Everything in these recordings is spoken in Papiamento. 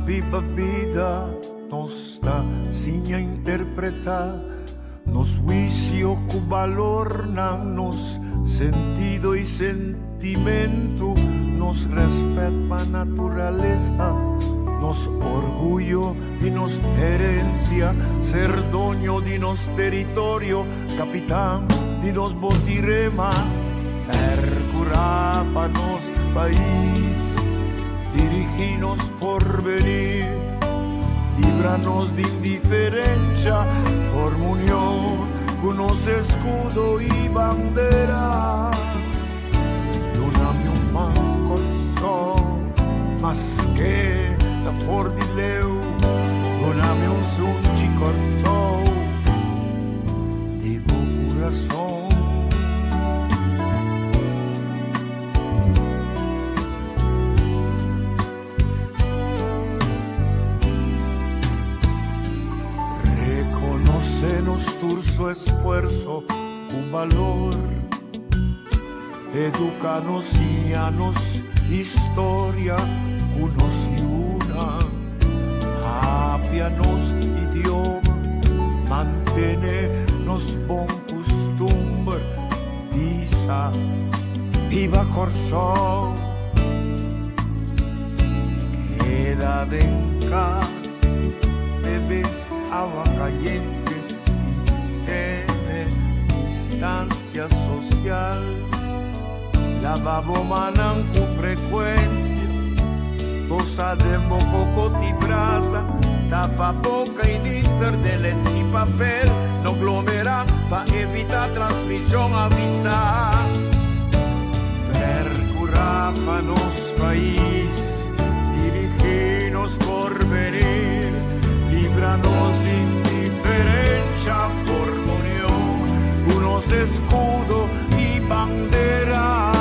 biba bida, nos ta siña interpretá nos huisio ku balornan, nos sentido i sentimentu, nos rèspèt pa naturalesa, nos orguyo di nos herensia, ser doño di nos teritorio, kapitan di nos botirema, pèrkurá pa nos pais, dirigí nos porvenir, libra nos di indiferensha, forma union ku nos eskudo i bandera. Duna mi un man Kòrsou, maske ta for di leu, duna mi un sunchi Kòrsou di bo kurason. Reconoce nos tur su esfuerzo cu balor. Educa nos, siña nos historia cu nos yunan. Papia nos idioma, mantene nos bon custumber. Bisa, Biba Kòrsou! Keda den kas, bebe awa kayente i tene distansia sosial. Laba bo mannan ku frekuensia, tosa den bo koko di brasa, tapa boka i nister den lèchi papel, no glomerá pa evitá transmishon, avisá. Perkurá pa nos pais, dirigí nos porvenir, libra nos di indiferensha, forma union ku nos eskudo i bandera.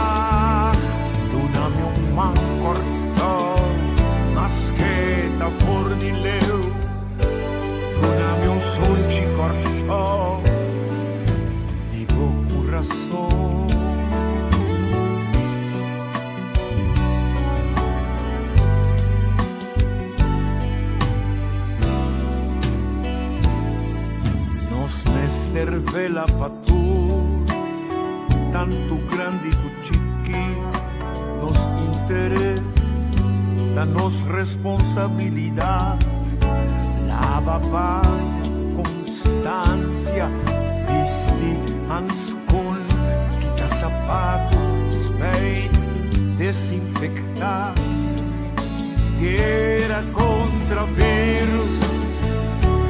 Duna mi un man Kòrsou, maske ta for di leu. Duna mi un sunchi Kòrsou, di bo kurason. Nos mester vela pa tur, tantu grandi ku chiki. Nos interes ta nos responsabilidat. Laba paña ku konstansia, bisti hanskun, kita sapatu, spijt, desinfektá. Guera kontra virus,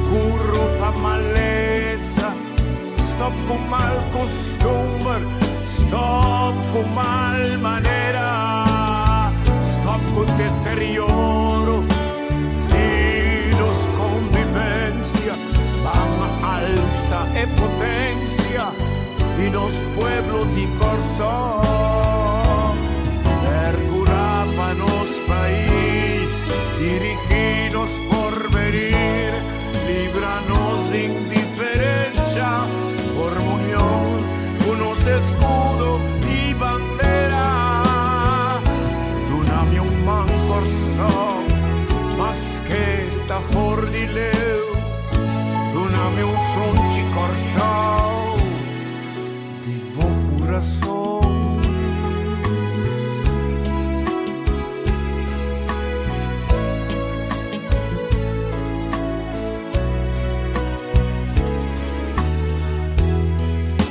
kuro pa malesa, stop ku mal kustumber, stop ku mal manera, stop ku deterioro di nos konvivensia, ban alsa e potensia di nos pueblo di Kòrsou. Perkurá pa nos pais, dirigí nos porvenir, libra nos di indiferensha, forma union ku nos eskudo i bandera. Duna mi un man Kòrsou, maske ta for di leu, duna mi un sunchi Kòrsou. Di bo kurason.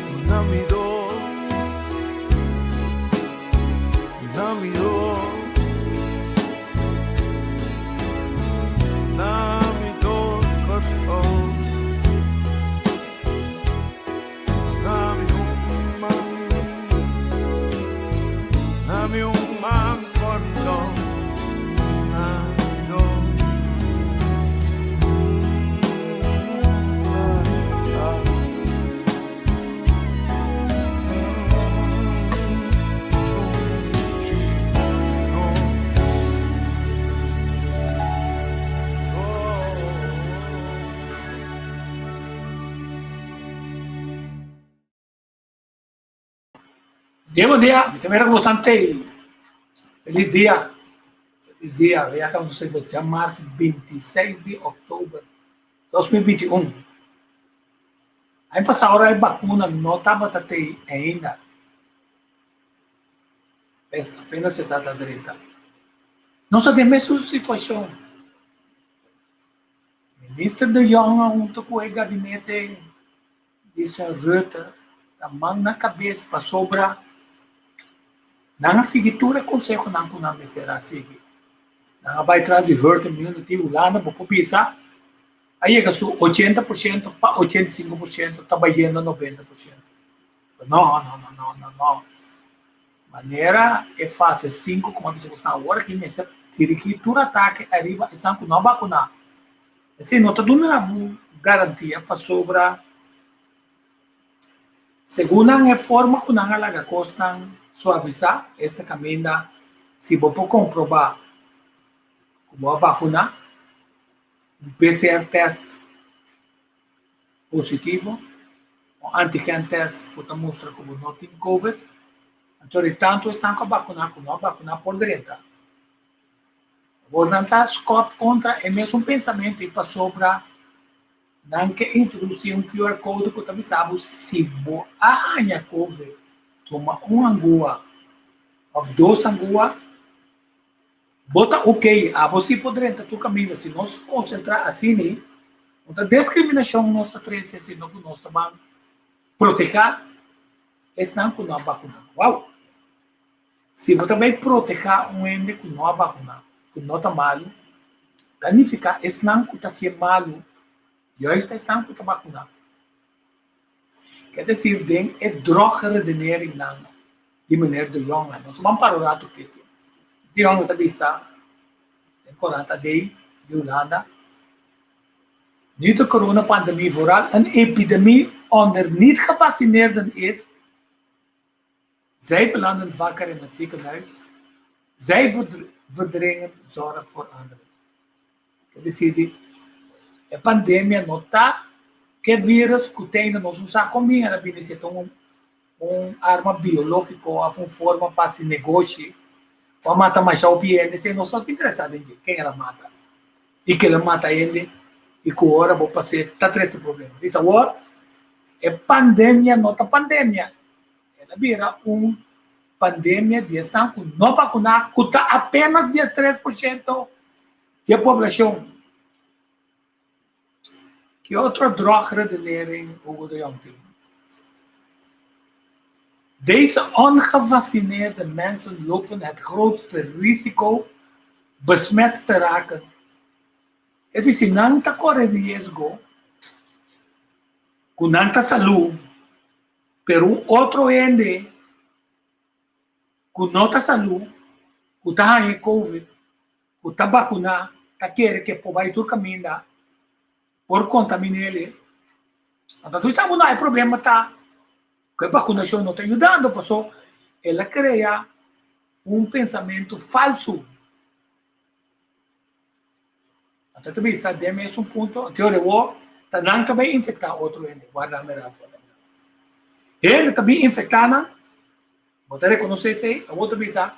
Duna mi dos, duna mi dos, duna mi dos kurason. Bien, buen dia. Mi ta mira como están tey. Feliz dia. Felis dia, ya kaba nos riba djamars 26 di òktober 2021. Aña pasá ora e bakuna no tabata tei ainda. Apenas e tata drenta. Nos ta den mesun situashon. Minister De Jonge hunto ku e gabinete di señor Rutte ta man na kabes pasobra nan a sigui tur e konsehonan ku nan mester a sigui. Nan a bai tras di herd immunity, Hulanda bo por bisa a yega su 80% pa 85% ta bayendo 90%. No, no, no, no, no, no. Manera e fase 5 como a bisa boso awor aki mester dirigi tur atake ariba esnan ku no a bakuna. Esei no ta duna bo garantia pasobra segun nan e forma ku nan a laga kosnan suavisá, esta kaminda si bo por komprobá ku bo a bakuna, un PCR test positivo, un antigen test ku ta mustra ku bo no tin covid, anto di tantu esnan ku a bakuná ku no a bakuná por drenta. Awor nan ta skòp kontra e mesun pensamentu i pasobra nan ke introdusí un QR code ku ta bisa bo si bo a haña covid, tuma un angua òf dos angua, Bo ta ok, abo si por drenta tur kaminda. Si nos konsentrá asina, no ta deskriminashon nos ta trese, sino ku nos ta ban protehá esnan ku no a bakuná. Wou! Si bo ta bai protehá un hende ku no a bakuná, ku no ta malu, ta nifiká esnan ku ta hasié malu juist ta esnan ku ta bakuná. Ke desir den e drogredeneringnan di meneer De Jonge. Nos ban para un ratu ketu. De Jonge ta bisa den korant AD di Hulanda, Nu de coronapandemie vooral een epidemie onder niet-gevaccineerden is, zij belanden vaker in het ziekenhuis, zij verdringen zorg voor anderen. Ke desir di e pandemia no ta ke virus ku ta ainda nos no sa kon bin a bini si e ta un un arma biológiko òf un forma pa hasi negoshi ku a mata masha hopi hende esei nos no ta interesá den dje ken el a mata i kel a mata hende i ku ora bo pas'é ta trese problema. Bisa awor e pandemia no ta pandemia el a bira un pandemia di esnan ku no bakuná ku ta apenas 13% di e poblashon. Ki otro drogredenering Hugo de Jong tin? Deze ongevaccineerde mensen lopen het grootste risico besmet te raken. Esei si nan ta kore riesgo ku nan ta salú, pero un otro hende ku no ta salú, ku ta haña e covid, ku ta bakuná ta kere ke por bai tur kaminda por kontamin'é. Anto tur sa bo no e problema ta ku e bakunashon no ta yudando paso el a krea un pensamentu falsu. Anto ta bisa den mesun punto anto awor ta nan ta bai infektá otro hende. Warda mi rato. Hende ta bin infektá nan. Bo ta rekonosé esei? Awor ta bisa,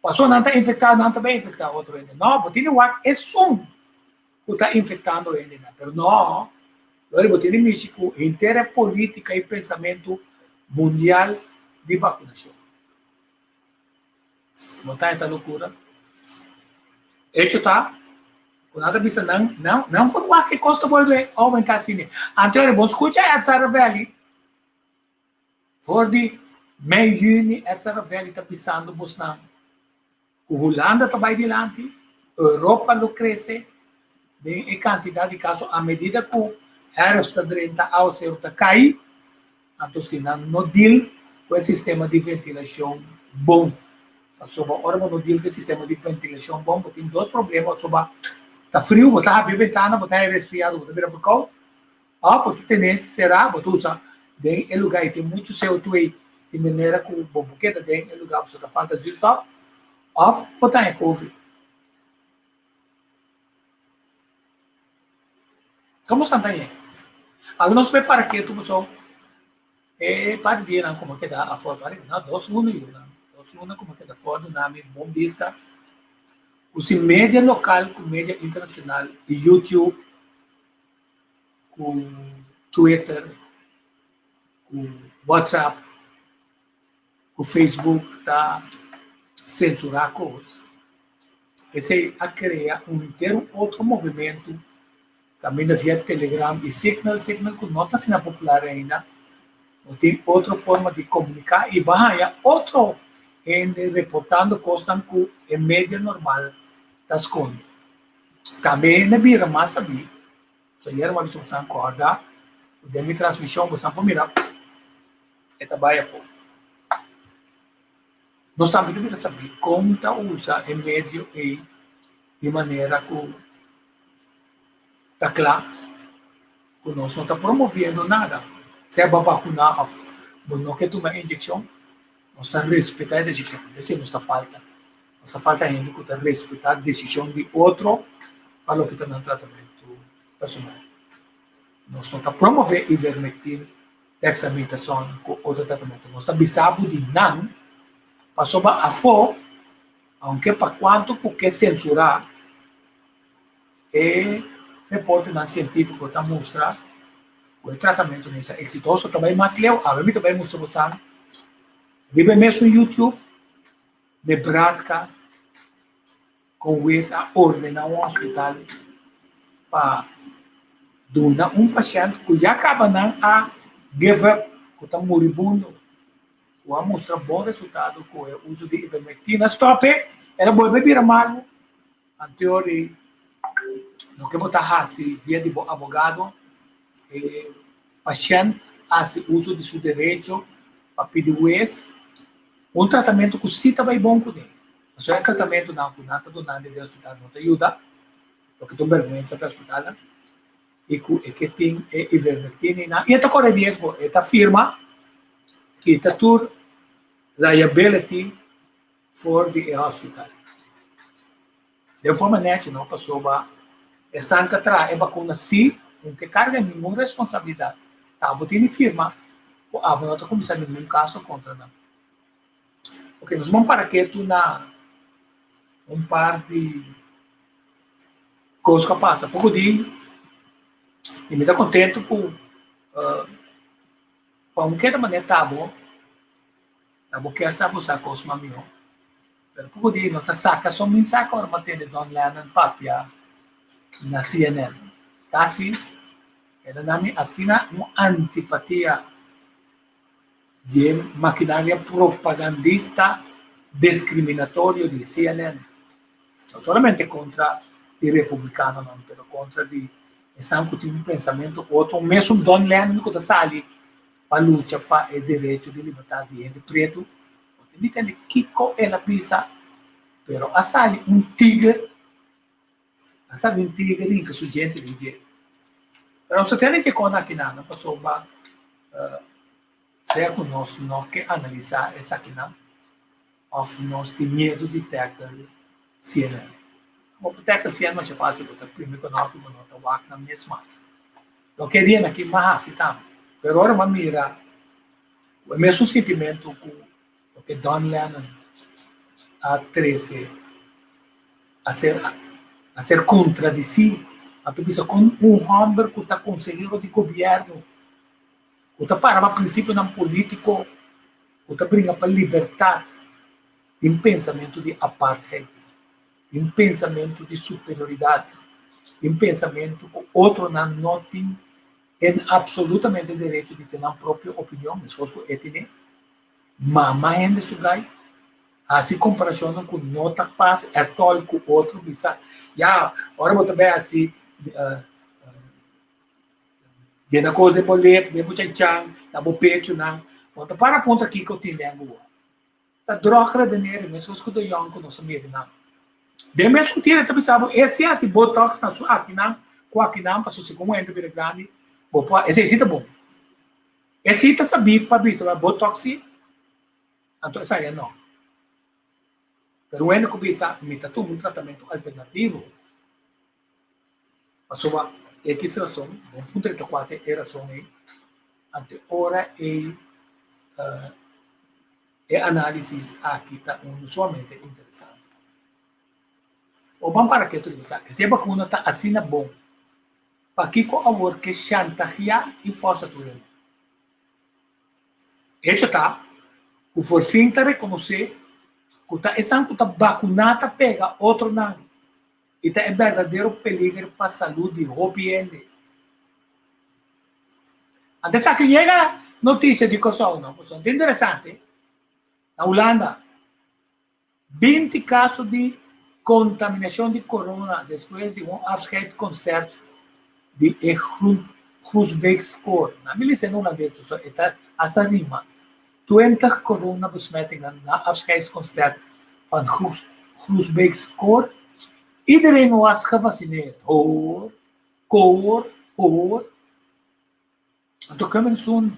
Pasobra nan ta infektá, nan ta bai infektá otro hende. No, bo tin di wak esun ku ta infektando hendenan. Pero no, lori bo tin di mishi ku henter e polítika i pensamentu mundial di bakunashon. Bo ta e ta lokura? Echo ta ku nan ta bisa nan, nan, nan por wak e kos ta bolbe oumentá asina. Anto bo skucha Ed Saravelli. For di mei yüni Ed Saravelli ta bisando bosnan ku Hulanda ta bai dilanti, Europa lo krese den e kantidat di kaso a medida ku herfst ta drenta awaseru ta kai, anto si nan no deal ku e sistema di ventilashon bon. Pasobra ora bo no deal ku e sistema di ventilashon bon bo tin dos problema, pasobra ta friu bo ta habri e bentana bo ta haña resfriado bo ta bira verkoud, Òf bo ta tene será bo ta usa den e lugá i tin muchu CO2 di manera ku bo por keda den e lugá pasobra ta falta zuurstof, òf bo ta haña covid. Komo esnan ta hañ'é? Awe nos bai para ketu pasobra e par di dianan ku bo keda afó, no dos luna yu nan, dos luna ku bo keda afó duna mi bon bista. Ku si media lokal ku media internashonal i YouTube ku Twitter ku WhatsApp ku Facebook ta sensurá kos, esei a krea un henter otro movimentu kaminda via Telegram i Signal, Signal ku no ta asina popular ainda, bo tin otro forma di komuniká i bo a haña otro hende reportando kosnan ku e media normal ta skonde. Tambe hende a bira mas sabí. So ayera bo a bisa boso nan kòrda ku den mi transmishon boso nan por mira e ta bai afó. Nos tambe ta bira sabí kon ta usa e medio ei di manera ku ta kla ku nos no ta promoviendo nada. Sea bo a bakuná òf bo no ke tuma e inyekshon, nos ta respetá e desishon. Esei nos ta falta. Nos ta falta hende ku ta respetá desishon di otro pa loke ta nan tratamentu personal. Nos no ta promové ivermectin, dexamethasone ku otro tratamentu. Nos ta bisa bo di nan pasobra afó, aunke pa kuantu ku ke sensurá, E reportenan sientífiko ta mustra ku e tratamentunan ta eksitoso. Ta bai mas leu. Awe mi ta bai mustra bosnan riba e mesun YouTube, Nebraska kon wes a ordená un hospital pa duna un pashènt ku ya kaba nan a give up, ku ta muribundo, ku a mustra bon resultado ku e uso di ivermectina. Stòp e, el a bolbe bira malu. Anto di loke bo ta hasi via di bo abogado, e pashènt hasi uso di su derecho pa pidi hues un tratamentu ku si ta bai bon kuné. Pasobra e tratamentunan ku nan ta duna den hospital no ta yuda, loke ta un bèrgwensa pa e hospitalnan, i ku e ke tin e ivermectina i nan, i e ta kore riesgo, e ta firma kita tur liability for di e hospital. Den forma nechi no, pasobra esnan ta traha e bakuna si no ke karga ningun responsabilidat. Ta abo tin di firma ku abo no ta kuminsá ningun kaso kontra nan. Oke, nos ban para ketu na un par di kos ku a pasa poko di i mi ta kontentu ku pa un keda manera ta abo. Ta bo kier sa bo sa kos mas mihó. Pero poko di no ta saka so min saka ora bo a tende Don Lemon papia na CNN. Kasi el a na mi asina un antipatia di e makinaria propagandista discriminatorio di CNN. No solamente kontra di republikanonan pero kontra di esnan ku tin un pensamentu otro. Mesun Don Lemon ku ta sali pa lucha pa e derecho di libertad di hende pretu, bo tin di tende kiko el a bisa, pero a sali un tiger, a sali un tiger hinka su djente den dje. Pero nos ta tende ke kon akinan pasobra sea ku nos no ke analisá esakinan òf nos tin miedu di tackle CNN. Bo por tackle CNN masha fásil, bo ta primi konopi, bo no ta wak nan mes mas. Loke e dianan aki m'a hasi tambe. Pero ora m'a mira ku e mesun sintimentu ku loke Don Lemon a trese a ser a ser kontradisí, a ta bisa kon un hòmber ku ta konsehero di gobièrnu, ku ta para pa prinsipionan polítiko, ku ta bringa pa libertat, tin pensamentu di apartheid. Tin pensamentu di superioridat, tin pensamentu ku otronan no tin en absolutamente derecho di tin nan propio opinion, meskos ku e tine. Mama hende su gai, hasi komparashonnan ku no ta pas ètòl ku otro, bisa, ya, ora bo ta bai hasi yena kos den bo lep, den bo chanchan, na bo pechunan, bo ta para puntra kiko tin den bo. Ta drog redenere meskos ku de yòn ku nos a mira nan. Den mes ku tira ta bisa bo e si hasi botox na su akinan ku akinan pasobra segun bo hende bira grandi bo por esei si ta bon. Esei ta sabí pa bisa bo botox si anto esei no. Pero un hende ku bisa mi ta tuma un tratamentu alternativo pasobra ekis rason bo puntra ta kua ta e rason ei anto ora ei E análisis aki ta unu sumamente interesante. Bo ban para ketu riba esaki. Si e bakuna ta asina bon, pakiko awor ke shantagiá i fòrsa tur hende? Hecho ta ku forfin ta rekonosé ku ta esnan ku ta bakuná ta pega otronan i ta e berdadero peliger pa salú di hopi hende. Anto esaki yega notisia di Kòrsou no, pasobra ta interesante, na Hulanda 20 kaso di kontaminashon di korona despues di un afscheidconcert di e Groesbeekse Koor. Na mi listen hulandes dus e ta hasta rima. 20 coronabesmettingen na afscheidsconcert van Groesbeekse Koor. Iedereen was gevaccineerd. Hoor, koor, hoor. Anto coming soon,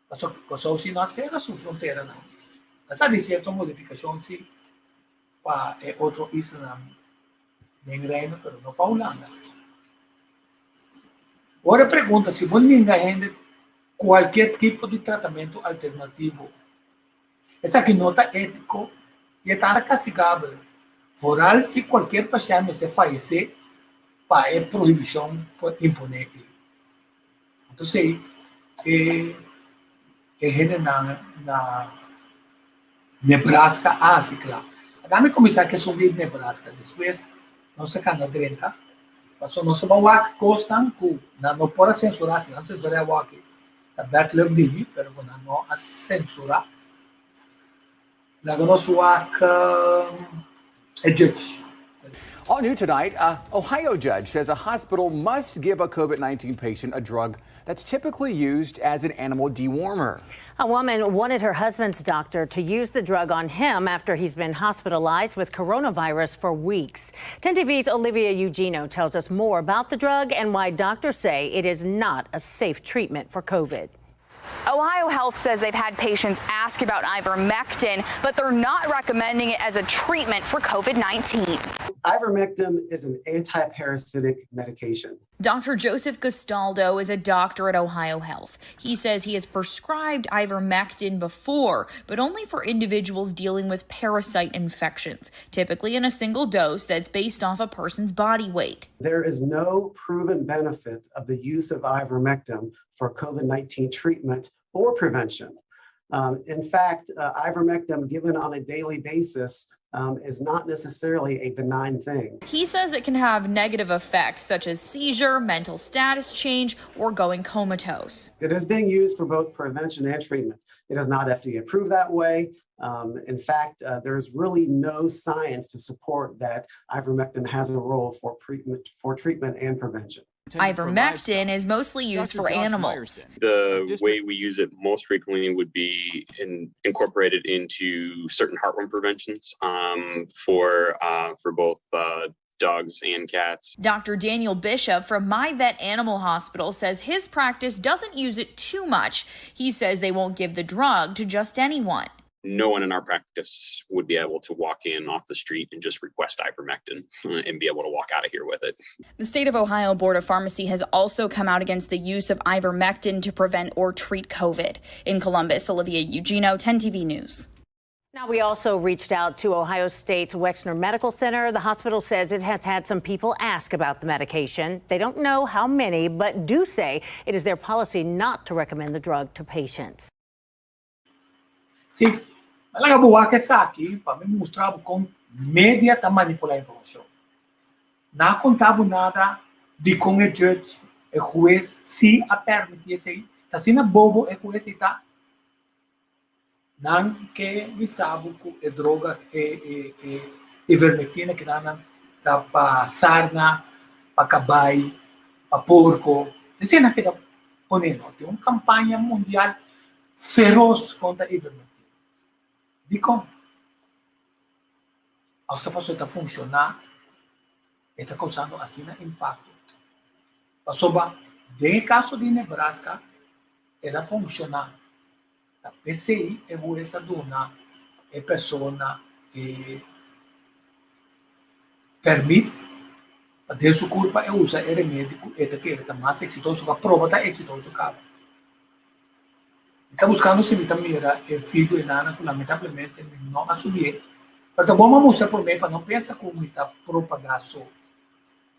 pasobra Kòrsou si no a sera su fronteranan. A sa di sierto modifikashon si pa e otro islanan den Reino, pero no pa Hulanda. Ora e pregunta si bo ninga hende kualkier tipo di tratamentu alternativo, esaki no ta étiko i e ta hasta kastigabel, vooral si kualkier pashènt mester fayesé pa e prohibishon por imponé ei. Entonces e e hendenan na Nebraska a hasi kla. Adan mi kuminsá ku esun di Nebraska, despues nos a kanda drenta, pasobra nos a bai wak kosnan ku nan no por a sensurá, si nan sensurá e awor-aki ta bad luck di mi, pero ku nan no a sensurá. Laga nos wak e judge. All new tonight, a Ohio judge says a hospital must give a COVID-19 patient a drug that's typically used as an animal dewormer. A woman wanted her husband's doctor to use the drug on him after he's been hospitalized with coronavirus for weeks. 10 TV's Olivia Ugino tells us more about the drug and why doctors say it is not a safe treatment for COVID. Ohio Health says they've had patients ask about ivermectin, but they're not recommending it as a treatment for COVID-19. Ivermectin is an anti-parasitic medication. Dr. Joseph Gastaldo is a doctor at Ohio Health. He says he has prescribed ivermectin before, but only for individuals dealing with parasite infections, typically in a single dose that's based off a person's body weight. There is no proven benefit of the use of ivermectin for COVID-19 treatment or prevention. In fact, ivermectin given on a daily basis is not necessarily a benign thing. He says it can have negative effects such as seizure, mental status change, or going comatose. It is being used for both prevention and treatment. It is not FDA approved that way. In fact, there's really no science to support that ivermectin has a role for treatment and prevention. Ivermectin is mostly used for animals. The way we use it most frequently would be incorporated into certain heartworm preventions for both dogs and cats. Dr. Daniel Bishop from MyVet Animal Hospital says his practice doesn't use it too much. He says they won't give the drug to just anyone. No one in our practice would be able to walk in off the street and just request ivermectin and be able to walk out of here with it. The state of Ohio Board of Pharmacy has also come out against the use of ivermectin to prevent or treat COVID. In Columbus, Olivia Ugino, 10 TV News. Now, we also reached out to Ohio State's Wexner Medical Center. The hospital says it has had some people ask about the medication. They don't know how many, but do say it is their policy not to recommend the drug to patients. Sí, mi a laga bo wak esaki pa mi mustra bo kon media ta manipulá informashon. Nan a konta bo nada dikon e judge, e hues, si a permití esei. Ta asina bobo e hues ei ta? Nan ke bisa bo ku e droga, e e ivermectina kinan ta pa sarna, pa kabai, pa porko. Esei nan keda pone no. Tin un kampaña mundial feros kontra ivermectina. Dikon? Òf ta pasobra e ta funshoná, e ta kousando asina impakto. Pasobra den e kaso di Nebraska el a funshoná. Ta p'esei e hues a duna e persona e pèrmit pa den su kurpa e usa e remedi ku e ta kere ta mas eksitoso, ku a proba ta eksitoso kaba. Mi ta buskando si mi ta mira e video enana ku lamentablemente mi no a subié. Pero ta bon pa mustra promé pa no pensa ku mi ta propagá so.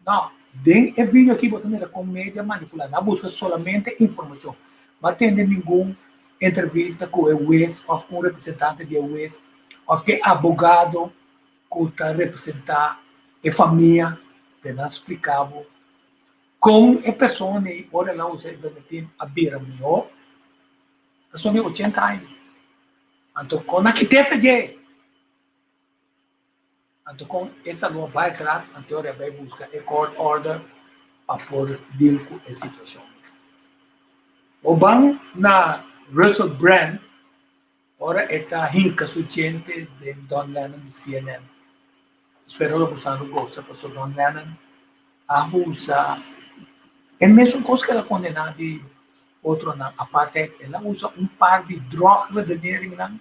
No, den e video aki bo ta mira kon media manipulá. Nan a buska solamente informashon. Bo a tende ningun entrevista ku e hues òf ku un representante di e hues òf ku e abogado ku ta representá e famia pa nan splika bo kon e persona ei ora el a usa ivermectin a bira mihó. Persona di ochenta aña. Anto kon a kit'é fe dje? Anto kon e salon a bai atras anto ora e bai buska e court order pa por deal ku e situashon. Bo ban na Russell Brand ora e ta hinka su djente den Don Lemon di CNN. Spero lo boso a gosa pasobra Don Lemon a usa e mesun kos ku el a kondena di otronan aparte el a usa un par di drogredeneringnan.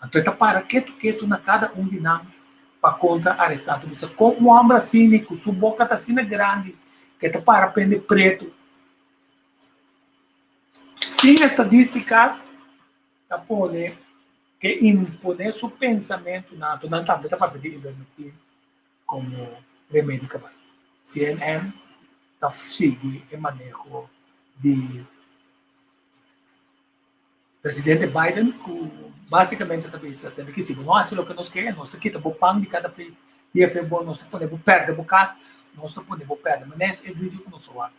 Anto e ta para ketu ketu na kada un di nan pa kontra arestá. Anto bisa, Kon un hòmber asina ku su boka ta asina grandi ku e ta para prende pretu sin estadístikas ta pone ke imponé su pensamentunan? Anto nan tambe ta papia di ivermectin komo remedi kabal. CNN ta sigui e maneho di Presidente Biden ku básikamente ta bisa tende ki si bo no hasi loke nos ke, nos ta kita bo pan di kada dia fe bo, nos ta pone bo pèrdè bo kas, nos ta pone bo pèrdè. Manera e video ku nos a wak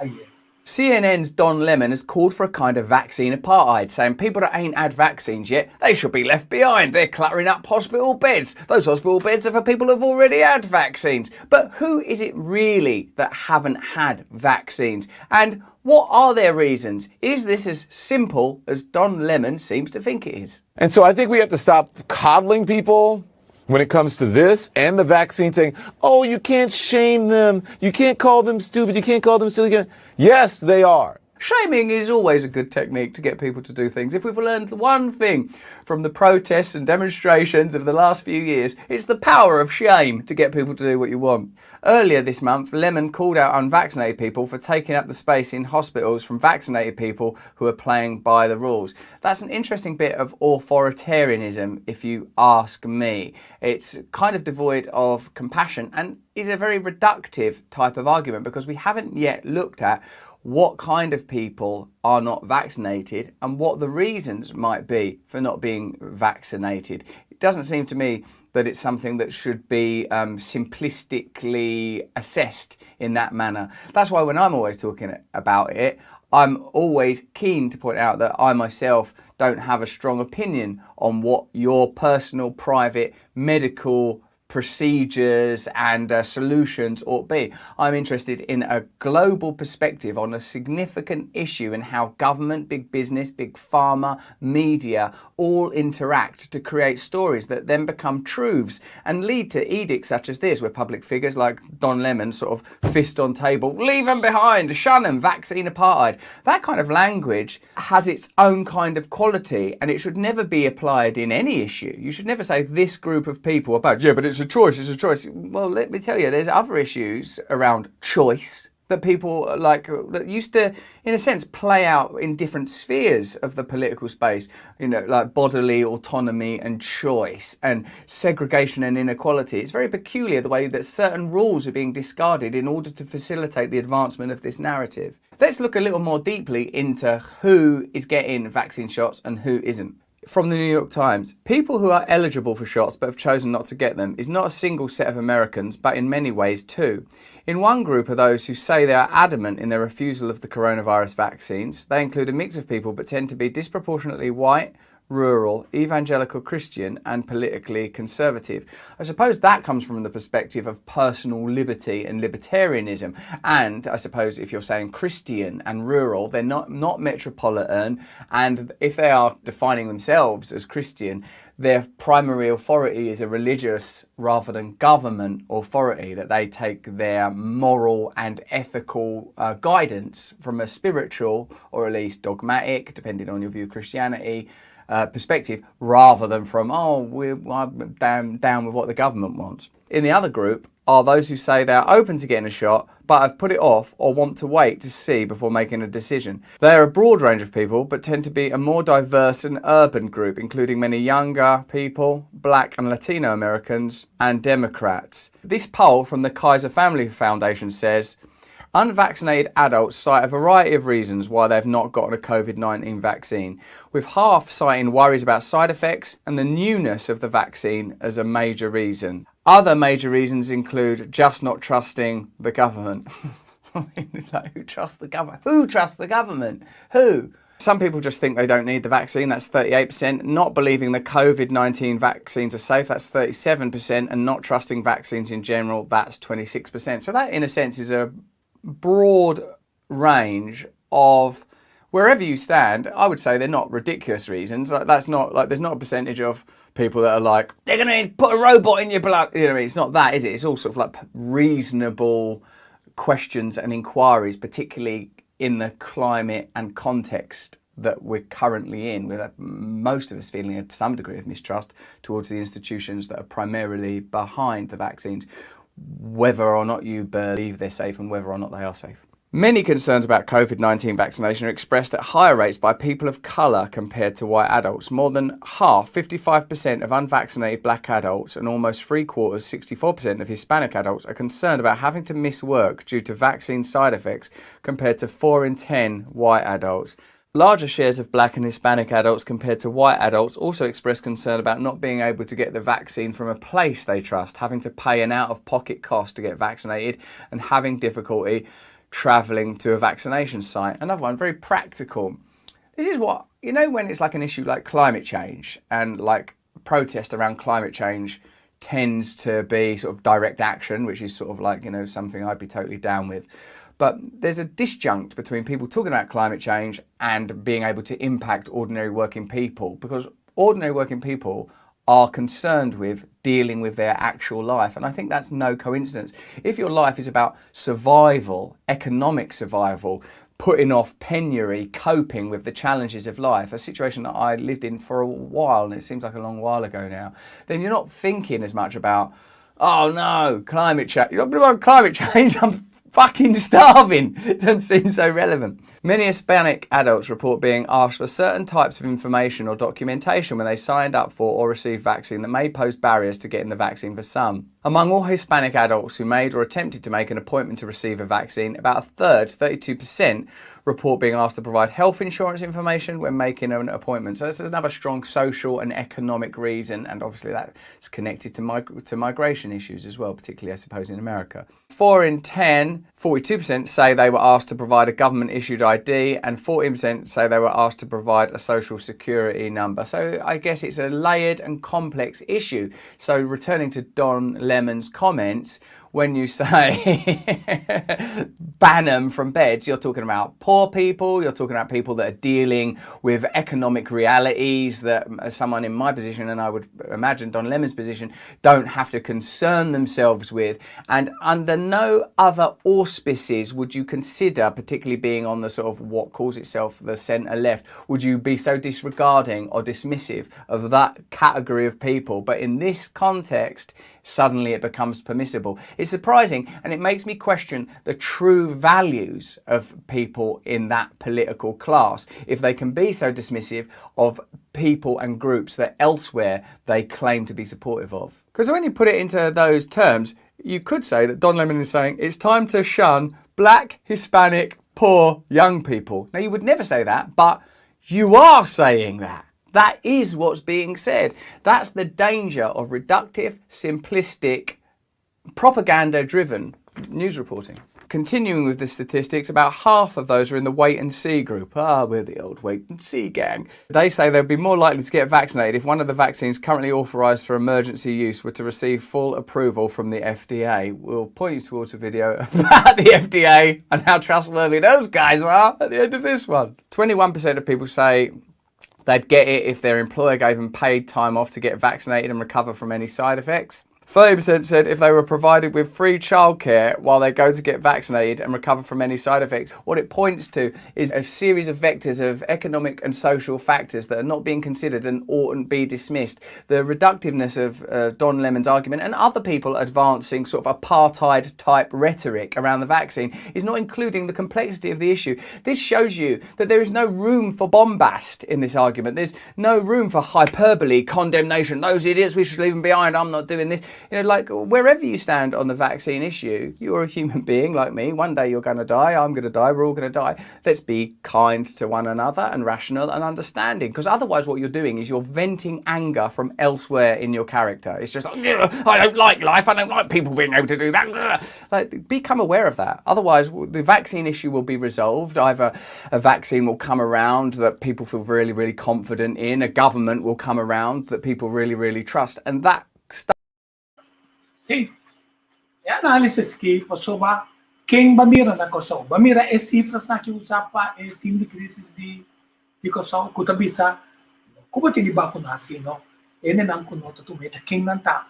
ayer. CNN's Don Lemon has called for a kind of vaccine apartheid, saying people that ain't had vaccines yet, they should be left behind. They're cluttering up hospital beds. Those hospital beds are for people who've already had vaccines. But who is it really that haven't had vaccines? And what are their reasons? Is this as simple as Don Lemon seems to think it is? And so I think we have to stop coddling people when it comes to this and the vaccine, saying, oh, you can't shame them. You can't call them stupid. You can't call them silly. Yes, they are. Shaming is always a good technique to get people to do things. If we've learned one thing from the protests and demonstrations of the last few years, it's the power of shame to get people to do what you want. Earlier this month, Lemon called out unvaccinated people for taking up the space in hospitals from vaccinated people who are playing by the rules. That's an interesting bit of authoritarianism, if you ask me. It's kind of devoid of compassion and is a very reductive type of argument because we haven't yet looked at what kind of people are not vaccinated and what the reasons might be for not being vaccinated. It doesn't seem to me that it's something that should be simplistically assessed in that manner. That's why when I'm always talking about it, I'm always keen to point out that I myself don't have a strong opinion on what your personal, private, medical procedures and solutions ought be. I'm interested in a global perspective on a significant issue and how government, big business, big pharma, media all interact to create stories that then become truths and lead to edicts such as this, where public figures like Don Lemon sort of fist on table, leave them behind, shun them, vaccine apartheid. That kind of language has its own kind of quality and it should never be applied in any issue. You should never say this group of people are bad. Yeah, but it's a choice, it's a choice. Well, let me tell you, there's other issues around choice that people like that used to, in a sense, play out in different spheres of the political space, like bodily autonomy and choice and segregation and inequality. It's very peculiar the way that certain rules are being discarded in order to facilitate the advancement of this narrative. Let's look a little more deeply into who is getting vaccine shots and who isn't. From the New York Times, people who are eligible for shots but have chosen not to get them is not a single set of Americans, but in many ways two. In one group are those who say they are adamant in their refusal of the coronavirus vaccines. They include a mix of people but tend to be disproportionately white, rural, evangelical Christian and politically conservative. I suppose that comes from the perspective of personal liberty and libertarianism. And I suppose if you're saying Christian and rural, they're not metropolitan. And if they are defining themselves as Christian, their primary authority is a religious rather than government authority, that they take their moral and ethical guidance from a spiritual, or at least dogmatic, depending on your view of Christianity, perspective, rather than from, oh, I'm down with what the government wants. In the other group are those who say they are open to getting a shot but have put it off or want to wait to see before making a decision. They are a broad range of people but tend to be a more diverse and urban group, including many younger people, black and Latino Americans, and Democrats. This poll from the Kaiser Family Foundation says unvaccinated adults cite a variety of reasons why they've not gotten a COVID 19 vaccine, with half citing worries about side effects and the newness of the vaccine as a major reason. Other major reasons include just not trusting the government. like, who trusts the government? Who trusts the government? Who? Some people just think they don't need the vaccine, that's 38%. Not believing the COVID 19 vaccines are safe, that's 37%. And not trusting vaccines in general, that's 26%. So, that in a sense is a broad range of wherever you stand. I would say they're not ridiculous reasons. Like, that's not like there's not a percentage of people that are like they're going to put a robot in your blood. You know, it's not that, is it? It's all sort of like reasonable questions and inquiries, particularly in the climate and context that we're currently in, with most of us feeling some degree of mistrust towards the institutions that are primarily behind the vaccines, whether or not you believe they're safe and whether or not they are safe. Many concerns about COVID 19 vaccination are expressed at higher rates by people of colour compared to white adults. More than half, 55% of unvaccinated black adults, and almost three quarters, 64% of Hispanic adults, are concerned about having to miss work due to vaccine side effects compared to 4 in 10 white adults. Larger shares of black and Hispanic adults compared to white adults also express concern about not being able to get the vaccine from a place they trust, having to pay an out of pocket cost to get vaccinated, and having difficulty traveling to a vaccination site. Another one, very practical. This is what, you know, when it's like an issue like climate change and like protest around climate change tends to be sort of direct action, which is sort of like, you know, something I'd be totally down with. But there's a disjunct between people talking about climate change and being able to impact ordinary working people because ordinary working people are concerned with dealing with their actual life. And I think that's no coincidence. If your life is about survival, economic survival, putting off penury, coping with the challenges of life, a situation that I lived in for a while, and it seems like a long while ago now, then you're not thinking as much about, oh no, climate change. You're not about climate change. I'm fucking starving. It doesn't seem so relevant. Many Hispanic adults report being asked for certain types of information or documentation when they signed up for or received vaccine that may pose barriers to getting the vaccine for some. Among all Hispanic adults who made or attempted to make an appointment to receive a vaccine, about a third, 32%, report being asked to provide health insurance information when making an appointment. So that's another strong social and economic reason, and obviously that's connected to, mig- to migration issues as well, particularly, I suppose, in America. 4 in 10, 42% say they were asked to provide a government issued ID, and 14% say they were asked to provide a social security number. So I guess it's a layered and complex issue. So returning to Don Lemon's comments, when you say ban them from beds, you're talking about poor people, you're talking about people that are dealing with economic realities that someone in my position, and I would imagine Don Lemon's position, don't have to concern themselves with. And under no other auspices would you consider, particularly being on the sort of what calls itself the centre left, would you be so disregarding or dismissive of that category of people? But in this context, suddenly it becomes permissible. It's surprising and it makes me question the true values of people in that political class if they can be so dismissive of people and groups that elsewhere they claim to be supportive of. Because when you put it into those terms, you could say that Don Lemon is saying it's time to shun black, Hispanic, poor, young people. Now, you would never say that, but you are saying that. That is what's being said. That's the danger of reductive, simplistic, propaganda driven news reporting. Continuing with the statistics, about half of those are in the wait and see group. Ah, we're the old wait and see gang. They say they'll be more likely to get vaccinated if one of the vaccines currently authorised for emergency use were to receive full approval from the FDA. We'll point you towards a video about the FDA and how trustworthy those guys are at the end of this one. 21% of people say they'd get it if their employer gave them paid time off to get vaccinated and recover from any side effects. 30% said if they were provided with free childcare while they go to get vaccinated and recover from any side effects. What it points to is a series of vectors of economic and social factors that are not being considered and oughtn't be dismissed. The reductiveness of uh, Don Lemon's argument and other people advancing sort of apartheid type rhetoric around the vaccine is not including the complexity of the issue. This shows you that there is no room for bombast in this argument. There's no room for hyperbole, condemnation. Those idiots, we should leave them behind. I'm not doing this. You know, like wherever you stand on the vaccine issue, you're a human being like me. One day you're going to die. I'm going to die. We're all going to die. Let's be kind to one another and rational and understanding. Because otherwise, what you're doing is you're venting anger from elsewhere in your character. It's just like, I don't like life. I don't like people being able to do that. Like, become aware of that. Otherwise, the vaccine issue will be resolved. Either a vaccine will come around that people feel really, really confident in, a government will come around that people really, really trust. And that stuff. Sí. E análisis ki pasobra ken ba mira na Kòrsou? Ba mira e sifrasnan ki usa pa e tim di krísis di di Kòrsou ku ta bisa ku bo tin di bakuná si no hendenan ku no ta tuma e ta ken nan ta?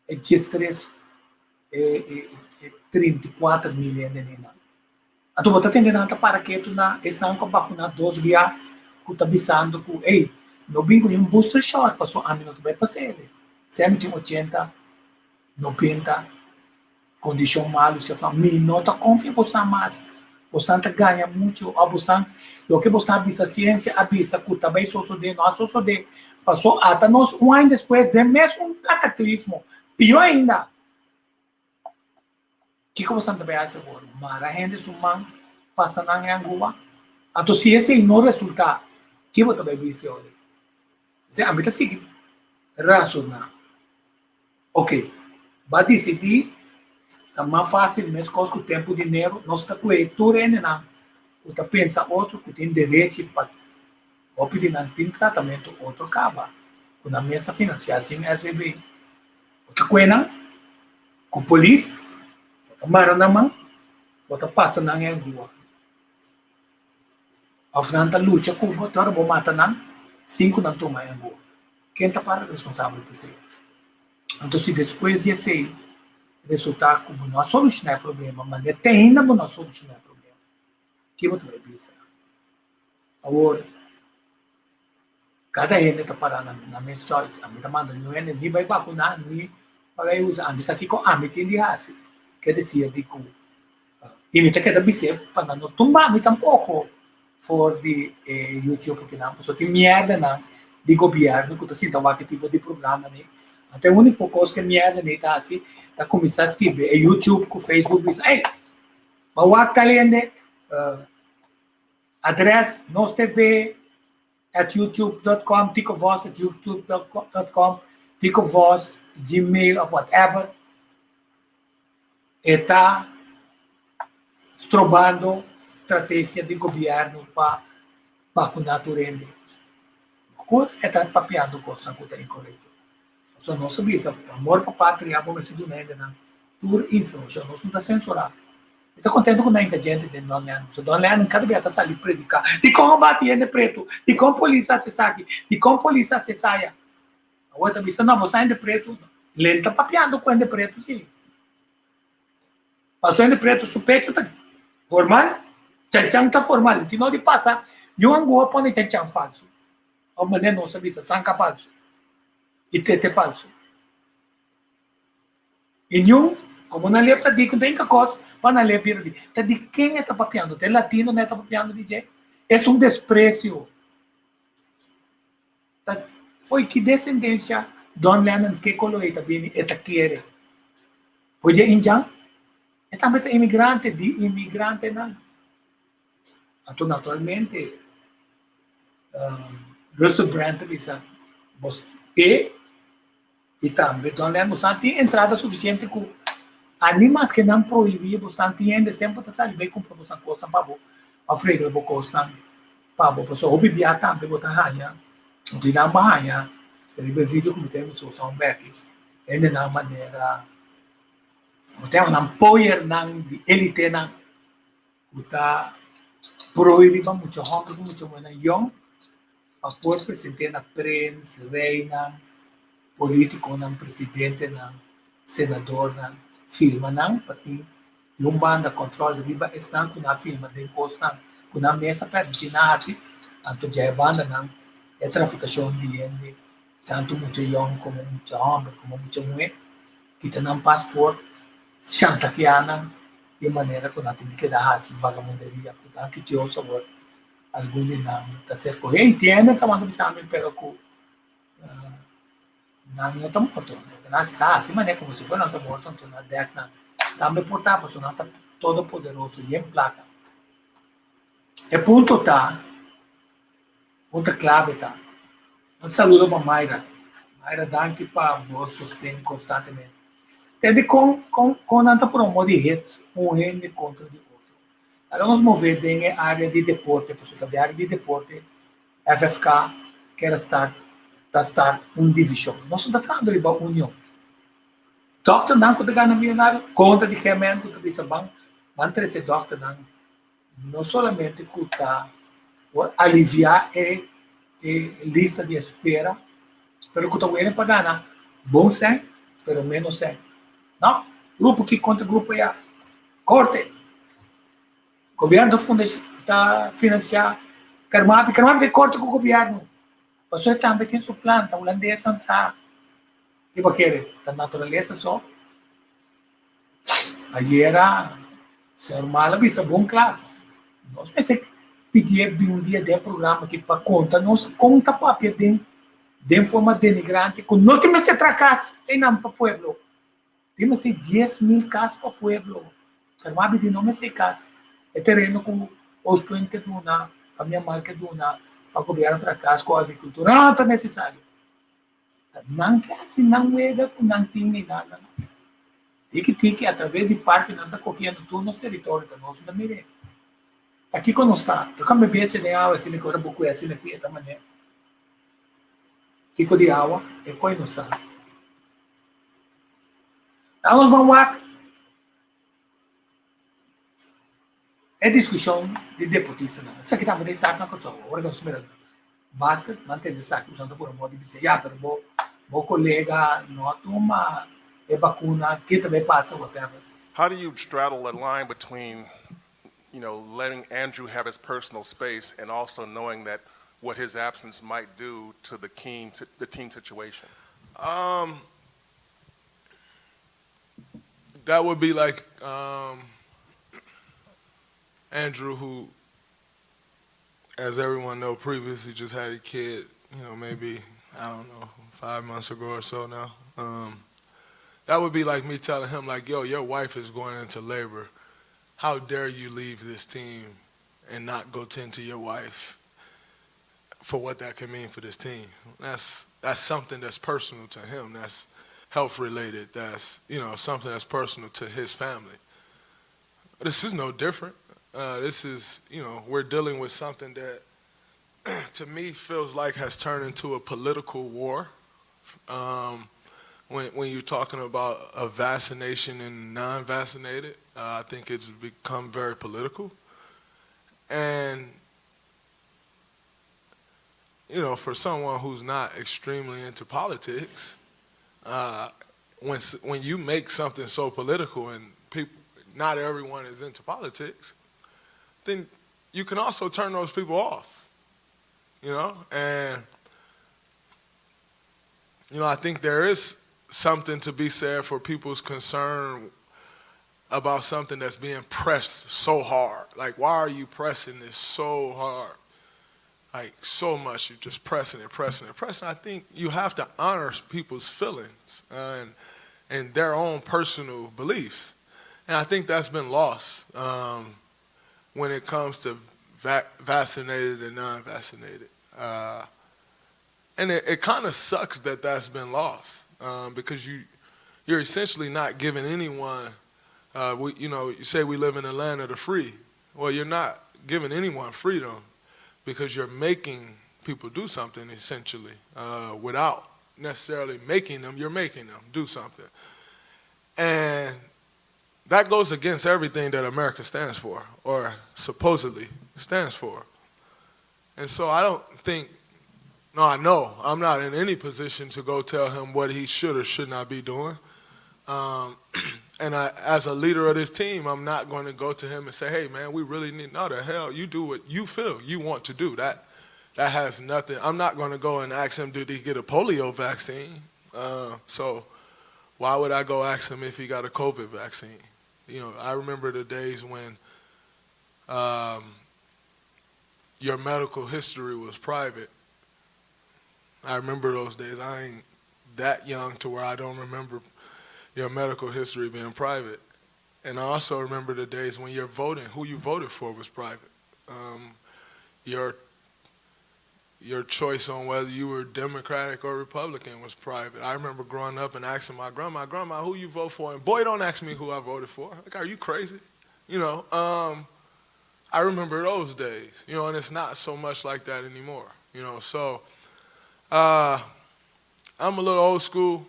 E diestres e e 34 mil hendenan. Anto bo ta tende nan ta para ketu na esnan ku a bakuná dos bia ku ta bisando ku ey no bin ku niun booster shot pasobra ami no ta bai pas'e. Si ami tin 80, 90, kondishon malu, si a fla mi no ta konfia bosan mas, bosan ta gaña muchu òf bosan loke bosan a bisa siensia a bisa ku ta bai sosodé no a sosodé paso ata nos un aña despues den mesun kataklismo pió ainda. Kiko bosan ta bai hasi awor? Mara hende su man pasa nan e angua? Anto si esei no resultá, ki bo ta bai bisa e ora ei? P'esei ami ta sigui rasoná. Oke, bo a disidí ta mas fásil meskos ku tempu di Nero, nos ta ku'e tur hendenan ku ta pensa otro ku tin derechi pa hopi di nan tin tratamentu otro kaba ku nan mes ta finansiá sin SVB. Bo ta ku'e nan ku polis, bo ta mara nan man, bo ta pasa nan e angua. Òf nan ta lucha ku bo te ora bo mata nan sin ku nan tuma e angua. Ken ta para responsabel pa esei? Anto si despues di esei resultá ku bo no a solushoná e problema, manera te ainda bo no a solushoná e problema, ke bo ta bai bisa? Awor, Kada hende ta para na na mes choice. Ami ta manda niun hende ni bai bakuná ni pa bai usa. Ami sa kiko ami tin di hasi. Ke desia di ku i mi ta keda bis'é pa nan no tumba mi tampoko for di e YouTube kinan pasobra tin mierdanan di gobièrnu ku ta sinta wak e tipo di programa ni. Anto e úniko kos ku e mierda ni ta hasi ta kuminsá skirbi e YouTube ku Facebook bisa, ey, bo a wak tal hende adrès nos TV. At youtube dot com, Tico Vos at youtube dot com, Tico Vos, Gmail of whatever. E ta strobando strategia di gobierno pa vacuna tur hende. Cu e ta papiando cosnan cu ta incorrecto. Pasobra nos a bisa, amor pa patria bo mester duna hendenan tur informacion. Nos no ta censura. Mi ta contento cu nan hinca djente den Don Lennon. Pasobra Don Lennon cada bia ta sali predica, Dicon a bati hende pretu? Dicon polis a haci esaki? Dicon polis a haci esaya? Awor e ta bisa, No, bo sa hende pretu. Len ta papiando cu hende pretu, si. Pasobra hende pretu su pecho ta formal, chanchan ta formal. Tin no di pasa, yu angoa pone chanchan falso. Of manera nos ta bisa, sanka falso. I tete falso. I niun, komo nan lep ta di ku den kakos pa nan lep bira di. Ta di ken e ta papiando? Ta e latino nan e ta papiando di dje? Es un despresio. Ta foi ki desendensia Don Lennon ke kolo e ta bini e ta kere? Foi dje indjan? E tambe ta imigrante di imigrantenan. Anto naturalmente Russell Brand ta bisa bos e i tambe Don Lemon bosan tin entrada sufisiente ku ani maske nan prohibí bosan tin hende semper ta sali bai kumpra bosan kosnan pa bo òf regla bo kosnan pa bo pasobra hopi bia tambe bo ta haña di nan bo a haña riba e video ku mi ta mustra bosan un bèki hendenan manera bo ta yama nan poyernan di elitenan. Ku ta prohibí pa mucha hòmber ku mucha muhénan yòn pa por present'é na prens, reinan. Polítikonan, presidentenan, senadornan firma nan pa tin di un banda kòntròl riba esnan ku nan a firma den kosnan ku nan mes a pèrmití nan hasi, anto dja e bandanan e trafikashon di hende, tantu mucha yòn komo mucha hòmber komo mucha muhé, kita nan pasport, shantakeá nan di manera ku nan tin di keda hasi bagamunderia ku danki Dios awor algun di nan ta ser kohé i tin hende ta wanta bisa mi pero ku Nan no ta morto. Nan ta hasi manera komo si fuera nan ta morto, anto nan dèk nan. Tambe por ta pasobra nan ta todopoderoso, yen plaka. E punto ta, punto klave ta, un saludo pa Mayra. Mayra danki pa bo sosten konstantemente. Tende kon kon kon nan ta promo di hits un hende kontra di otro. Laga nos move den e área di deporte, pasobra ta den área di deporte FFK kier a start ta start un divishon. Nos no ta trahando riba union. Dòkternan ku ta gana miyonario kontra di GMN ku ta bisa ban ban trese dòkternan no solamente ku ta por aliviá e e lista di espera pero ku ta wene pa gana bon sèn pero ménos sèn. No, grupo ki kontra grupo ya. Korte. Gobierno ta financia Carmabi, Carmabi ta corte cu gobierno, pasobra e tambe tin su plan, ta hulandesnan ta riba kere, ta naturalesa so. Ayera señor Mal a bisa bon cla, nos mester pidié bin un dia den programa aki pa conta nos con ta papia den den forma denigrante cu no tin mester traha cas einan pa pueblo. Tin mester 10,000 kas pa pueblo. Pero m'a bidi no mester kas. E tereno ku Oostpunt ke duna, famia Mal ke duna pa gobierno traha kas ku agrikultura no ta nesesario. Ta nan ke hasi nan wega ku nan tin ni nada no. Tiki tiki atraves di parke nan ta kokiendo tur nos teritorio ta nos no ta mir'é. Ta kiko nos ta? Ta kambia bestia den awa asina ku ora bo kue asina aki e ta manera. Kiko di awa e koi nos ta? Dan nos ban wak e diskushon di deportistanan. Esaki tambe ta start na Kòrsou. Ora ku nos mira basket, nan tende esaki usando por amor di bisa, ya, pero bo bo kolega no a tuma e bakuna, ke ta bai pasa, whatever. How do you straddle a line between, you know, letting Andrew have his personal space and also knowing that what his absence might do to the team, the team situation? Um, that would be like um, Andrew, who, as everyone know previously, just had a kid. You know, maybe I don't know, five months ago or so now. Um, that would be like me telling him, like, "Yo, your wife is going into labor. How dare you leave this team and not go tend to your wife?" For what that could mean for this team. That's that's something that's personal to him. That's health related. That's you know something that's personal to his family. This is no different. Uh, this is you know we're dealing with something that to me feels like has turned into a political war. Um, when, when you're talking about a vaccination and non-vaccinated, uh, I think it's become very political. And you know, for someone who's not extremely into politics, uh, when when you make something so political and people, not everyone is into politics, then you can also turn those people off, you know. And you know, I think there is something to be said for people's concern about something that's being pressed so hard. Like, why are you pressing this so hard? Like, so much. You're just pressing and pressing and pressing. I think you have to honor people's feelings and, and their own personal beliefs. And I think that's been lost um, when it comes to vac- vaccinated and non vaccinated. Uh, and it, it kind of sucks that that's been lost um, because you, you're essentially not giving anyone, uh, we, you know, you say we live in the land of the free. Well, you're not giving anyone freedom because you're making people do something essentially uh, without necessarily making them, you're making them do something. And that goes against everything that America stands for or supposedly stands for. And so I don't think No, I know I'm not in any position to go tell him what he should or should not be doing. Um, and I, as a leader of this team, I'm not going to go to him and say, "Hey, man, we really need." No, the hell, you do what you feel you want to do. That that has nothing. I'm not going to go and ask him, did he get a polio vaccine? Uh, so why would I go ask him if he got a COVID vaccine? You know, I remember the days when um, your medical history was private. I remember those days. I ain't that young to where I don't remember your medical history being private. And I also remember the days when your voting, who you voted for, was private. Um, your your choice on whether you were Democratic or Republican was private. I remember growing up and asking my grandma, "Grandma, who you vote for?" And boy, don't ask me who I voted for. Like, are you crazy? You know. Um, I remember those days. You know, and it's not so much like that anymore. You know, so uh, I'm a little old school.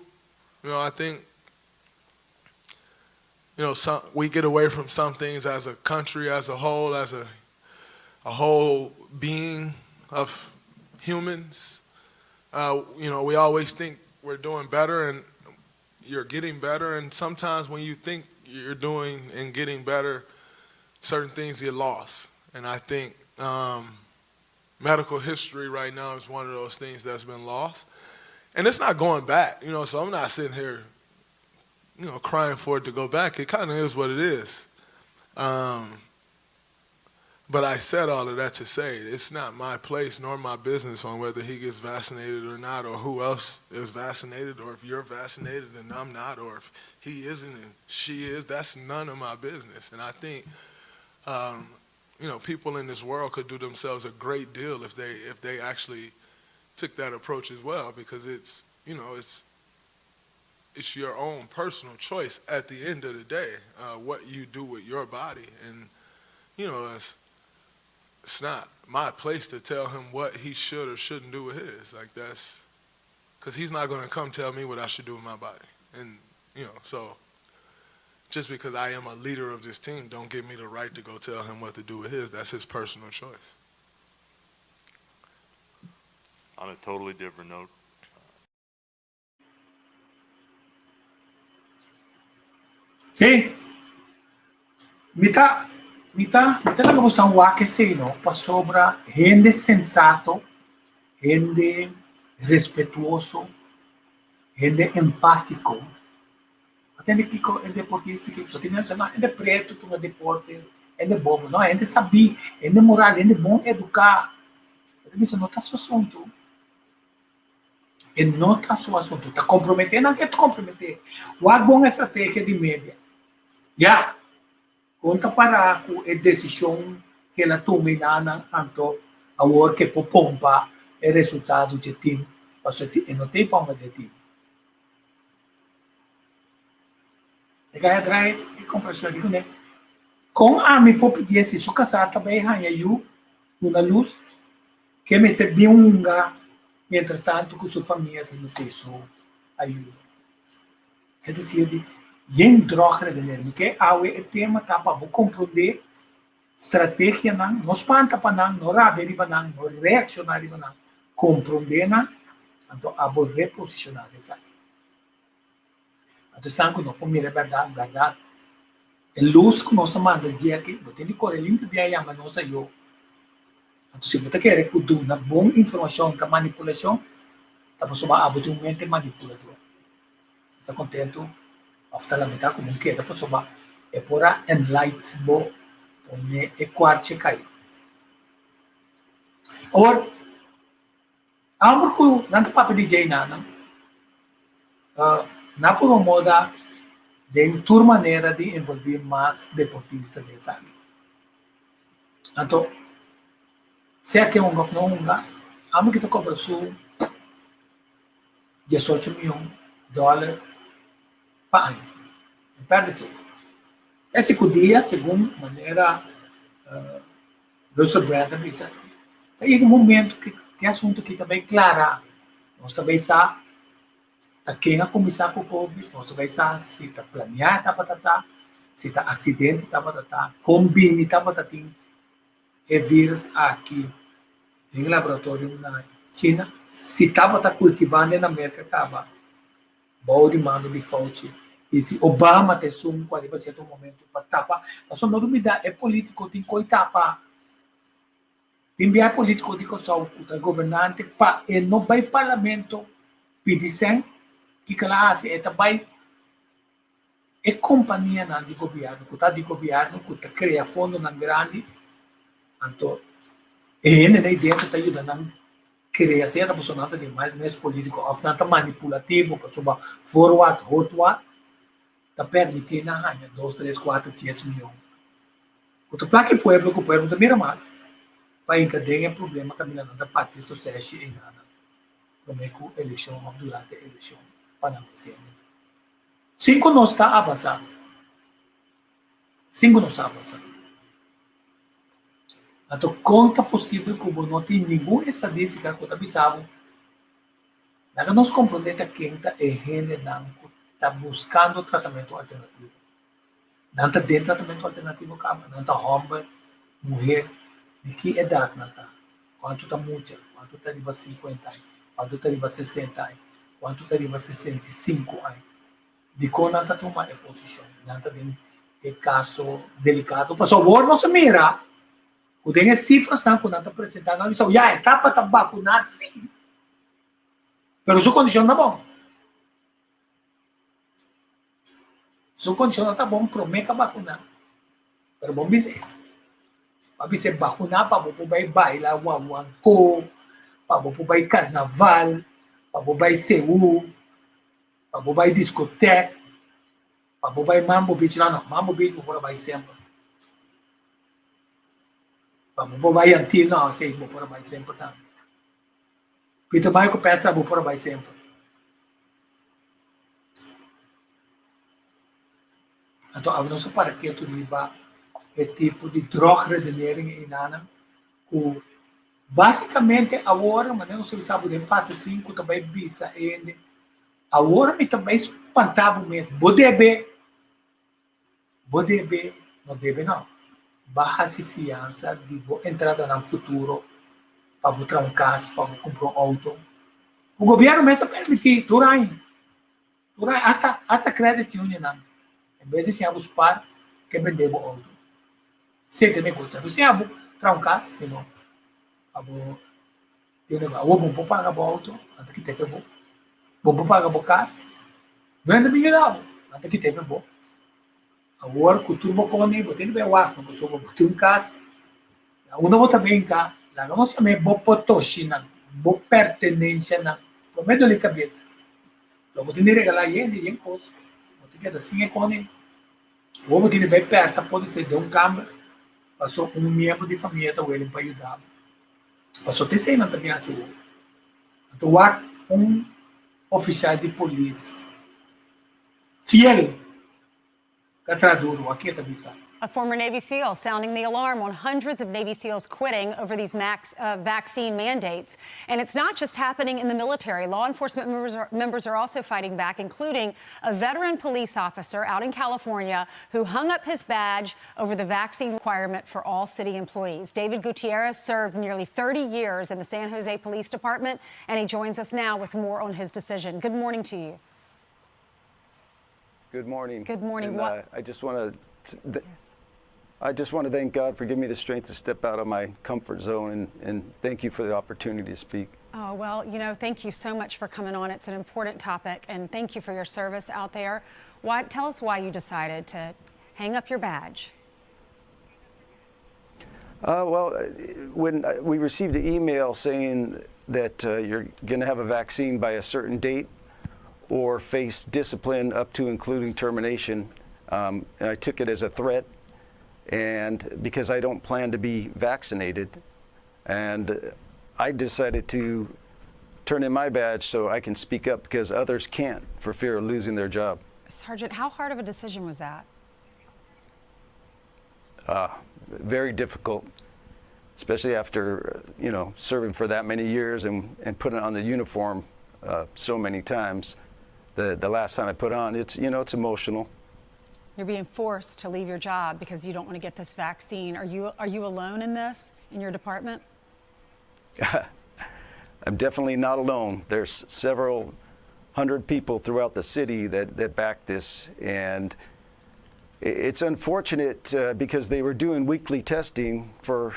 You know, I think you know some, we get away from some things as a country, as a whole, as a a whole being of humans. Uh, you know, we always think we're doing better and you're getting better. And sometimes when you think you're doing and getting better, certain things get lost. And I think um, medical history right now is one of those things that's been lost. And it's not going back, you know, so I'm not sitting here, you know, crying for it to go back. It kind of is what it is. Um, but I said all of that to say it's not my place nor my business on whether he gets vaccinated or not, or who else is vaccinated, or if you're vaccinated and I'm not, or if he isn't and she is. That's none of my business. And I think, um, you know, people in this world could do themselves a great deal if they if they actually took that approach as well, because it's you know it's it's your own personal choice at the end of the day, uh, what you do with your body, and you know it's it's not my place to tell him what he should or shouldn't do with his. Like that's because he's not going to come tell me what I should do with my body, and you know so. Just because I am a leader of this team, don't give me the right to go tell him what to do with his. That's his personal choice. On a totally different note, Sí. Mi ta, mi ta, mi ta laga boso wak esei no, pasobra hende sensato, hende respetuoso, hende empátiko, a tende kiko e deportista ki so tin menshona hende pretu tuma deporte, hende bobo, no, hende sabí, hende moral, hende bon eduká. E ta bisa no ta su asuntu. E no ta su asuntu. Ta komprometé nan ke ta komprometé. Wak bon estrategia di media. Ya, kon ta para ku e desishon ku el a tuma i nan anto awor ke por pompa e resultado dje tim pasobra e no ta e ponga dje tim. E gaya drai e komparashon di kuné. Kon ami por pidié si su kasá ta bai haña yu duna lus Ke mester bin hunga mientras tanto ku su famia ta mester su ayuda. Es desir di yen drog redener. Mi ke awe e tema ta pa bo komprondé strategianan, no spanta pa nan, no rabia riba nan, no reakshoná riba nan, komprondé nan, anto abo reposishoná den esaki. Anto esnan ku no por mira e bèrdat, bèrdat. E lus ku nos ta manda dje aki, bo tin di kore limpi bia yama nos ayó. Anto si bo ta kere ku duna bon informashon ta manipulashon, ta pasobra abo tin un mente manipulador. Bo ta kontentu òf ta lamentá ku bo keda pasobra e por a enlight bo pone e kwartje kai. Awor. Amor ku nan ta papia di djei nan, nan por un moda den tur manera di envolví mas deportista den esaki. Anto, sea ke hunga òf no hunga, amo ki ta kobra su diesocho mion dòler pa aña. No pèrdè esei. Ese ku dia, segun manera Russell Brand a bisa, ta yega un momento ku e asuntu aki ta bai klará. Nos ta bai sa ta ken a kuminsá ku covid, nos ta bai sa si ta planeá tabata ta, si ta aksidente tabata ta, kon bini tabata tin e virus aki den laboratorio na China. si tabata kultivando na Merka kaba bou di mando di Fauci i si Obama ta esun ku ariba sierto momento pa tapa pasobra no lubida e politiko tin koi tapa. Tin bia politico di Kòrsou ku ta gobernante pa e no bai parlamento pidi sèn, kiko el a hasi? E ta bai e kompanianan di gobièrnu ku ta di gobièrnu ku ta krea fondonan grandi, anto e hendenan ei dentro ta yuda nan krea sea ta pasobra nan ta di mas mes politico òf nan ta manipulativo pasobra voor wat hoort wat ta permití nan haña dos, tres, kuater, dies mion. Ku ta plaka e pueblo ku pueblo ta mira mas pa hinka den e problema kaminda nan ta parti soseshi ei nan promé ku elekshon òf durante elekshon pa nan hasiendo. Sin ku nos ta avansá. Sin ku nos ta avansá. Anto kon ta posibel ku bo no tin ningun estadístika ku ta bisa bo laga nos komprondé ta ken ta e hendenan ku ta buskando tratamentu alternativo? Nan ta den tratamentu alternativo kaba? Nan ta hòmber, muher? Di ki edat nan ta? Kuantu ta mucha? Kuantu ta riba sinkuenta aña? Kuantu ta riba sesenta aña? Kuantu ta riba 65 aña? Dikon nan ta tuma e posishon? Nan ta den e kaso delikado? Pasobra awor nos a mira ku den e sifrasnan ku nan ta presentá nan bisa, ya e tapa ta bakuná sí, pero su kondishon ta bon. Su kondishon ta bon promé ka bakuná. Pero bo bis'é, bo a bis'é bakuná pa bo por bai baila guaguancó, pa bo por bai karnaval, pa bo bai seú, pa bo bai diskotèk, pa bo bai Mambo Beach. No, no, Mambo Beach bo por a bai semper. Pa bo por bai Antil, no, esei bo por a bai semper tambe. Pieter Michael Petra bo por a bai semper. Anto awe nos a para ketu riba e tipo di drogredenering einanan ku basikamente awor manera nos a bisa bo den fase sinku ta bai bisa hende awor mi ta bai spanta bo mes bo debe bo debe no debe no ba hasi fiansa di bo entradanan futuro pa bo traha un kas pa bo kumpra un outo ku gobièrnu mes a permití tur aña. Tur ai hasta hasta credit unionnan en bes di siña bo spaar ke bende bo auto. Sete negocio. Anto siña bo traha un cas sino abo tin un negocio. Awor bo por paga bo auto nan ta kita efe bo. Bo por paga bo cas no hende bin yuda bo nan ta kita efe bo. Awor ku tur bo koni bo tin di bai wak no pasobra bo tin un cas na unda bo ta brinca laga nos yama e bo potoshinan bo pertenencianan prome doli cabes. Lo bo tin di regalá yen di yen kos, bo ta keda sin e kone. Awor bo tin di bai pèrta podisé den un kamber, paso un miembro di famia ta welen pa yuda bo. Paso te esei nan ta bin hasi awor. Anto wak un ofisial di polis fiel. Ta traha duru, aki e ta bisa. A former Navy SEAL sounding the alarm on hundreds of Navy SEALs quitting over these max, uh, vaccine mandates. And it's not just happening in the military. Law enforcement members are, members are also fighting back, including a veteran police officer out in California who hung up his badge over the vaccine requirement for all city employees. David Gutierrez served nearly 30 years in the San Jose Police Department, and he joins us now with more on his decision. Good morning to you. Good morning. Good morning. And, uh, I just want to. Th- yes. I just want to thank God for giving me the strength to step out of my comfort zone and, and thank you for the opportunity to speak. Oh, well, you know, thank you so much for coming on. It's an important topic, and thank you for your service out there. Why, tell us why you decided to hang up your badge. Uh, well, uh, when uh, we received an email saying that uh, you're going to have a vaccine by a certain date or face discipline up to including termination, um, and I took it as a threat. And because I don't plan to be vaccinated, and I decided to turn in my badge so I can speak up because others can't for fear of losing their job. Sergeant, how hard of a decision was that? Uh, very difficult, especially after, you know, serving for that many years and, and putting on the uniform uh, so many times. The, the last time I put on, it's, you know, it's emotional. You're being forced to leave your job because you don't want to get this vaccine. Are you, are you alone in this, in your department? I'm definitely not alone. There's several hundred people throughout the city that, that back this. And it's unfortunate uh, because they were doing weekly testing for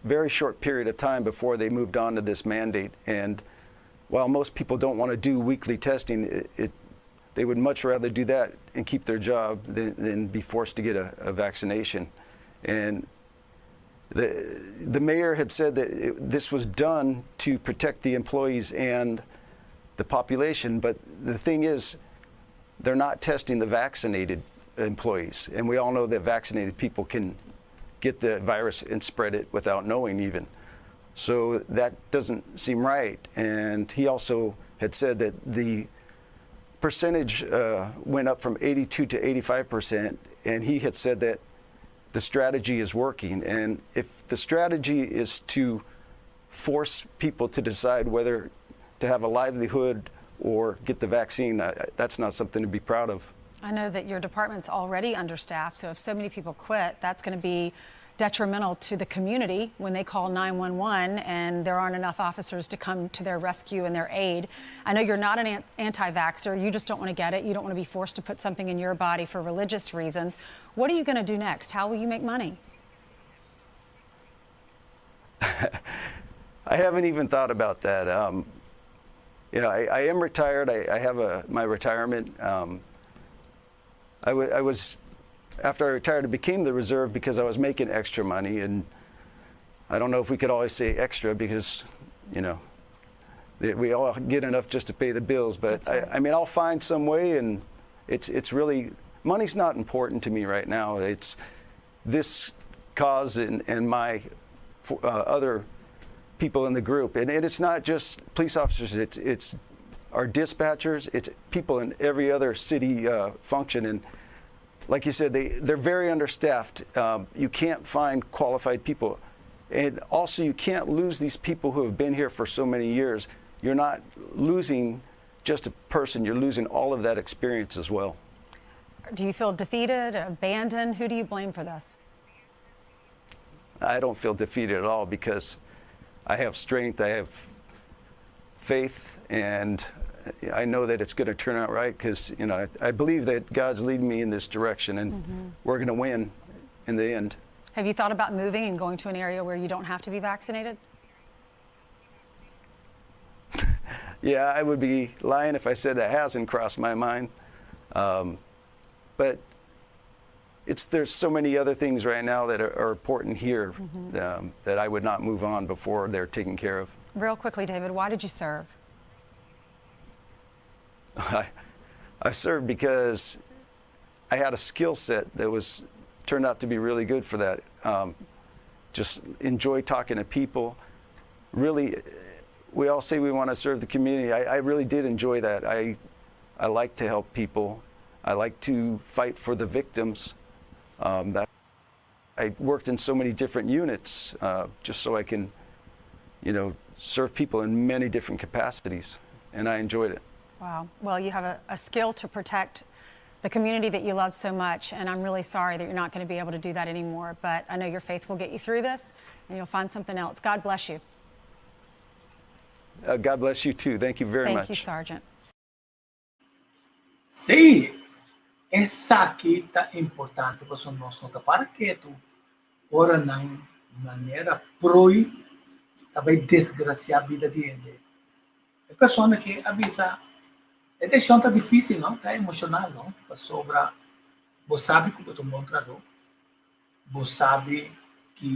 very short period of time before they moved on to this mandate. And while most people don't want to do weekly testing, it, it, they would much rather do that and keep their job than, than be forced to get a, a vaccination. And the, the mayor had said that it, this was done to protect the employees and the population, but the thing is, they're not testing the vaccinated employees. And we all know that vaccinated people can get the virus and spread it without knowing even. So that doesn't seem right. And he also had said that the percentage uh, went up from 82 to 85 percent, and he had said that the strategy is working. And if the strategy is to force people to decide whether to have a livelihood or get the vaccine, uh, that's not something to be proud of. I know that your department's already understaffed, so if so many people quit, that's going to be detrimental to the community when they call 911 and there aren't enough officers to come to their rescue and their aid. I know you're not an anti vaxxer. You just don't want to get it. You don't want to be forced to put something in your body for religious reasons. What are you going to do next? How will you make money? I haven't even thought about that. Um, you know, I, I am retired. I, I, have a, my retirement. Um, I, w- I was after I retired, I became the reserve because I was making extra money. And I don't know if we could always say extra because, you know, we all get enough just to pay the bills. But right. I, I mean, I'll find some way, and it's, it's really, money's not important to me right now. It's this cause and, and my uh, other people in the group. And, and it's not just police officers, it's, it's our dispatchers, it's people in every other city uh, function. And like you said, they, they're very understaffed. Um, you can't find qualified people. And also, you can't lose these people who have been here for so many years. You're not losing just a person, you're losing all of that experience as well. Do you feel defeated, abandoned? Who do you blame for this? I don't feel defeated at all because I have strength, I have faith, and I know that it's going to turn out right because you know I, I, believe that God's leading me in this direction, and mm-hmm. we're going to win in the end. Have you thought about moving and going to an area where you don't have to be vaccinated? yeah, I would be lying if I said that hasn't crossed my mind. Um, but it's there's so many other things right now that are, are important here mm-hmm. um, that I would not move on before they're taken care of. Real quickly, David, why did you serve? I, I served because I had a skill set that was turned out to be really good for that. Um, just enjoy talking to people. Really, we all say we want to serve the community. I, I really did enjoy that. I, I like to help people. I like to fight for the victims. Um, that I worked in so many different units uh, just so I can, you know, serve people in many different capacities, and I enjoyed it. Wow. Well, you have a, a skill to protect the community that you love so much, and I'm really sorry that you're not going to be able to do that anymore. But I know your faith will get you through this, and you'll find something else. God bless you. Uh, God bless you too. Thank you very Thank much. Thank you, Sergeant. Sí, esaki ta importante pasobra nos no ta para ketu ora nan manera proi ta bai desgraciá bida di hende. E persona ki a bisa e decision ta dificil no, ta emocional no, pasobra bo sabi cu bo ta un bon trahador, bo sabi ki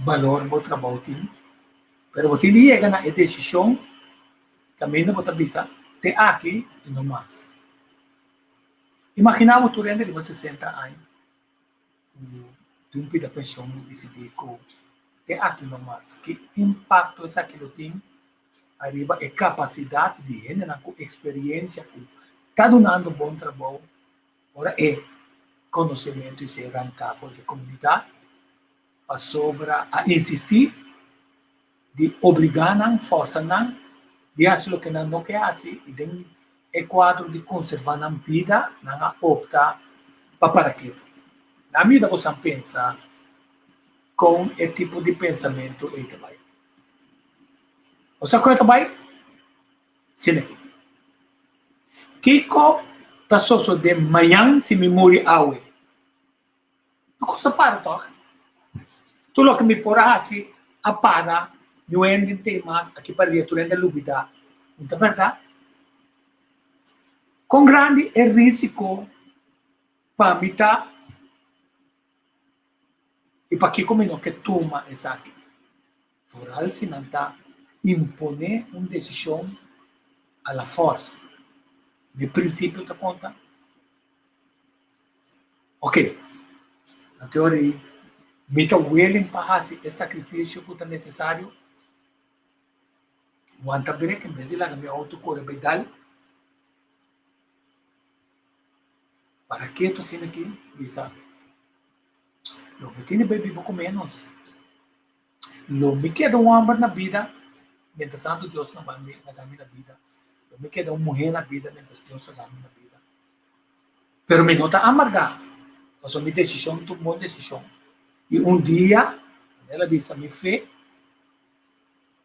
balor bo trabou tin, pero bo tin di yega na e decision caminda bo ta bisa te aki y no mas. Imagina bo tur hende riba 60 aña ku di un pida penshon lo disidí ku te aki no mas. Ki impakto esaki lo tin ariba e kapasidat di hendenan ku eksperiensia ku ta dunando bon trabou ora e konosementu esei ranká for di e komunidat? Pasobra a insistí di obligá nan, fòrsa nan di hasi loke nan no ke hasi i den e kuadro di konservá nan bida nan a opta pa para ketu. Nan yuda bosan pensa kon e tipo di pensamentu ei ta bai. Bo sa kon e ta bai? Sine. Kiko ta sosodé mañan si mi muri awe? Tur kos a para tòg. Tur loke mi por a hasi a para, niun hende no tei mas aki pa ria, tur hende a lubidá. No ta bèrdat? Kon grandi e risiko pa mi ta i pakiko mi no ke tuma esaki? Foral si nan ta imponé un desishon a la fòrsa. Mi prinsipio ta konta? Ok, anto ora ei mi ta willing pa hasi e sakrifisio ku ta nesesario? Wanta brek en bes di laga mi outo kore bai dal. Para ketu asina aki, bisa, Lo mi tene bai biba ku ménos. Lo mi keda un hòmber na bida mientras tantu Dios na mi na da mi na bida. Lo mi keda un muhé na bida mientras Dios a da mi na bida. Pero mi no ta amargá, pasobra mi desishon ta un bon desishon. I un dia, manera el a bisa, mi fe,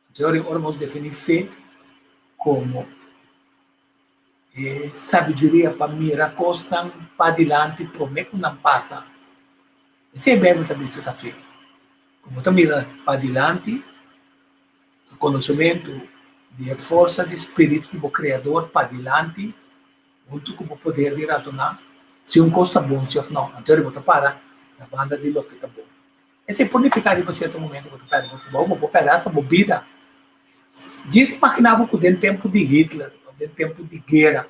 anto ora nos definí fe komo E sabiduria pa mira kosnan padilanti promé ku nan pasa. Esei Beibel ta bisa ta fe. Ku bo ta mira padilanti, ku konosementu di e forsa di spiritu di bo Kreador padilanti, huntu ku bo poder di rasoná si un kos ta bon si òf nò. Anto bo ta para na banda di loke ta bon. Esei por nifiká riba sierto momento bo ta pèrdè bo trabou, bo por pèrdè asta bo bida. Djis imaginá bo ku den tempu di Hitler òf den tempu di guera,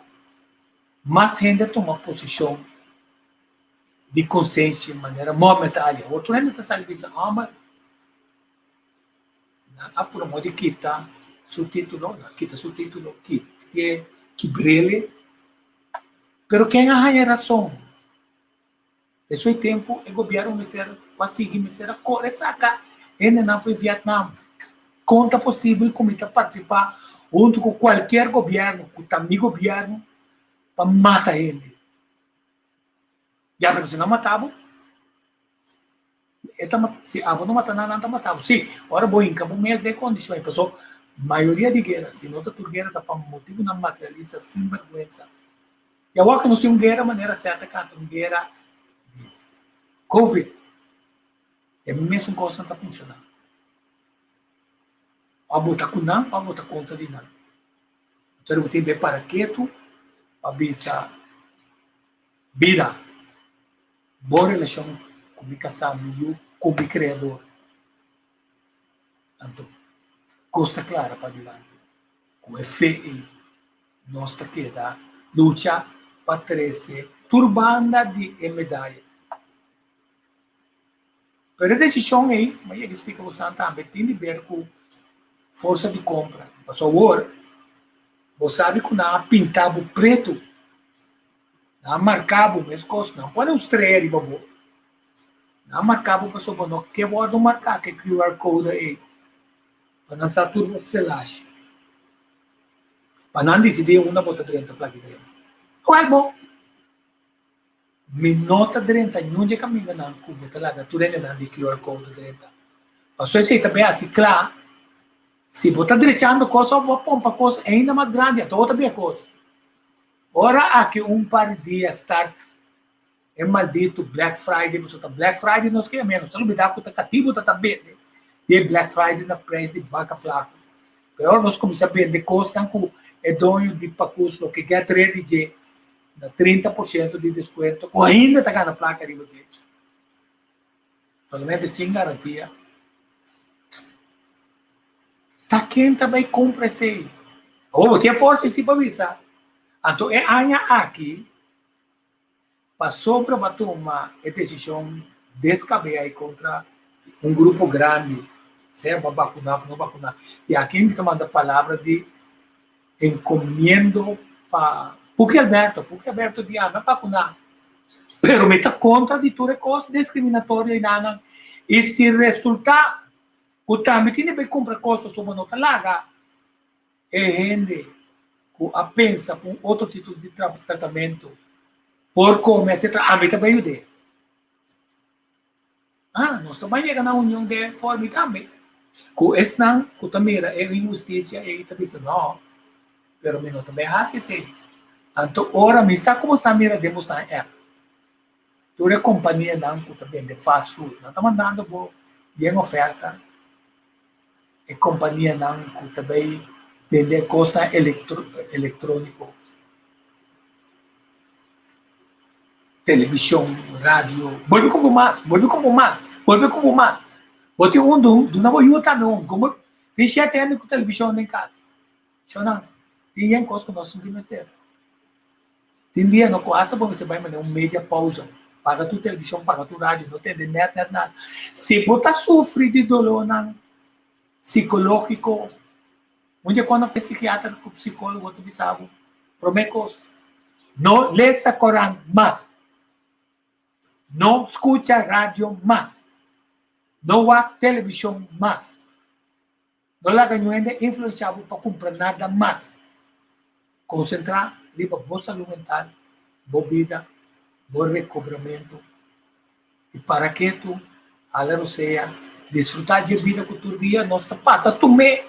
mas hende a tuma posishon di konsensia manera Mohamed Ali. Awor tur hende ta sali bisa, Hòmber, nan a promó di kita su título, nan a kita su título, kit'é, kibr'é. Pero ken a haña rason? Despues di tempu e gobièrnu mester ku a sigui mester a kore saka hendenan for Vietnam. Kon ta posibel ku mi ta partisipá huntu ku kualkier gobièrnu ku ta mi gobièrnu pa mata hende? Ya pero si nan mata bo, e ta si abo no mata nan, nan ta mata bo. Si, ora bo hinka bo mes den e kondishon ei, pasobra mayoria di guera, si no ta tur guera, ta pa motibunan materialista sinbèrgwensa. I awor ku nos tin un guera manera sèt a kanta un guera di covid, e mesun kosnan ta funshoná. Òf bo ta ku nan òf bo ta kontra di nan. Entonces bo tin be para ketu pa bisa bida, bo relashon ku mi kasá, mi yu, ku mi Kreador. Anto kos ta klara padilanti ku e fe ei. Nos ta keda lucha pa trese tur banda di e medaya. Pero e desishon ei, mi a yega splika bosan tambe, tin di ber ku forsa di kompra. Pasobra awor bo sabi ku nan a pinta bo pretu, nan a marka bo meskos, nan pone un strea riba bo, nan a marka bo pasobra bo no ke wòrdu marká ku e QR code ei, pa nan sa tur bo selashi. Pa nan disidí unda bo ta drenta flaki drenta. Wèl bo, mi no ta drenta niun di e kamindanan ku bo ta laga tur hendenan di QR code drenta. Pasobra esei ta bin hasi kla, si bo ta drechando kos òf bo a pompa kos ainda mas grandi, anto bo ta bin e kos. Ora aki un par di dia start e maldito Black Friday, pasobra ta Black Friday nos ke yam'é, nos ta lubidá ku ta katibu ta ta bende di e Black Friday na preis di baka flaku. Pero ora nos kuminsá bende kosnan ku e doño di pakus lo ke get ready dje na 30% di deskuento ku ainda ta gana plaka riba dje, solamente sin garantia, ta ken ta bai kumpra esei? Awor bo tin e forsa si pa bisa, anto e aña aki Pasobra bo a tuma e desishon deskabeyá i kontra un grupo grandi, sea bo a bakuná òf no bakuná. I aki mi ta manda palabra di enkomiendo pa Puki Alberto. Puki Alberto di ami a bakuná, pero mi ta kontra di tur e kos diskriminatorio einanan. I si resultá ku tambe tin di bai kumpra kos pasobra bo no ta laga E hende ku a pensa ku un otro tipo di tratamentu por kome etcetera, ami ta bai yud'é. Ah, nos ta bai yega na union den forma i tambe. Ku esnan ku ta mira e inhustisia ei ta bisa, No, pero mi no ta bai hasi esei. Anto ora mi sa ku bosnan mira den bosnan app, tur e kompanianan ku ta bende fast food, nan ta mandando bo bien oferta. E kompanianan ku ta bai bende kosnan elektróniko, televishon, radio, bolbe kumpra mas, bolbe kumpra mas, bolbe kumpra mas. Bo tin un dun, duna bo yu tambe un. Como tin shete hende ku televishon den kas. Shonnan, tin yen kos ku nos no tin mester. Tin dia no ku asta bo mester bai manera un media pausa, paga tur televishon, paga tur radio, no tende nèt nèt nada. Si bo ta sufri di dolónan sikológiko, un dia kuando e psikiatra ku psikólogo ta bisa bo, promé kos, no lesa koran mas, no skucha radio mas, no wak televishon mas. No laga niun hende influenshá bo pa kumpra nada mas. Konsentrá riba bo salú mental, bo bida, bo rekobramentu i para ketu, hala rosea, disfrutá dje bida ku tur dia nos ta pasa. Tum'é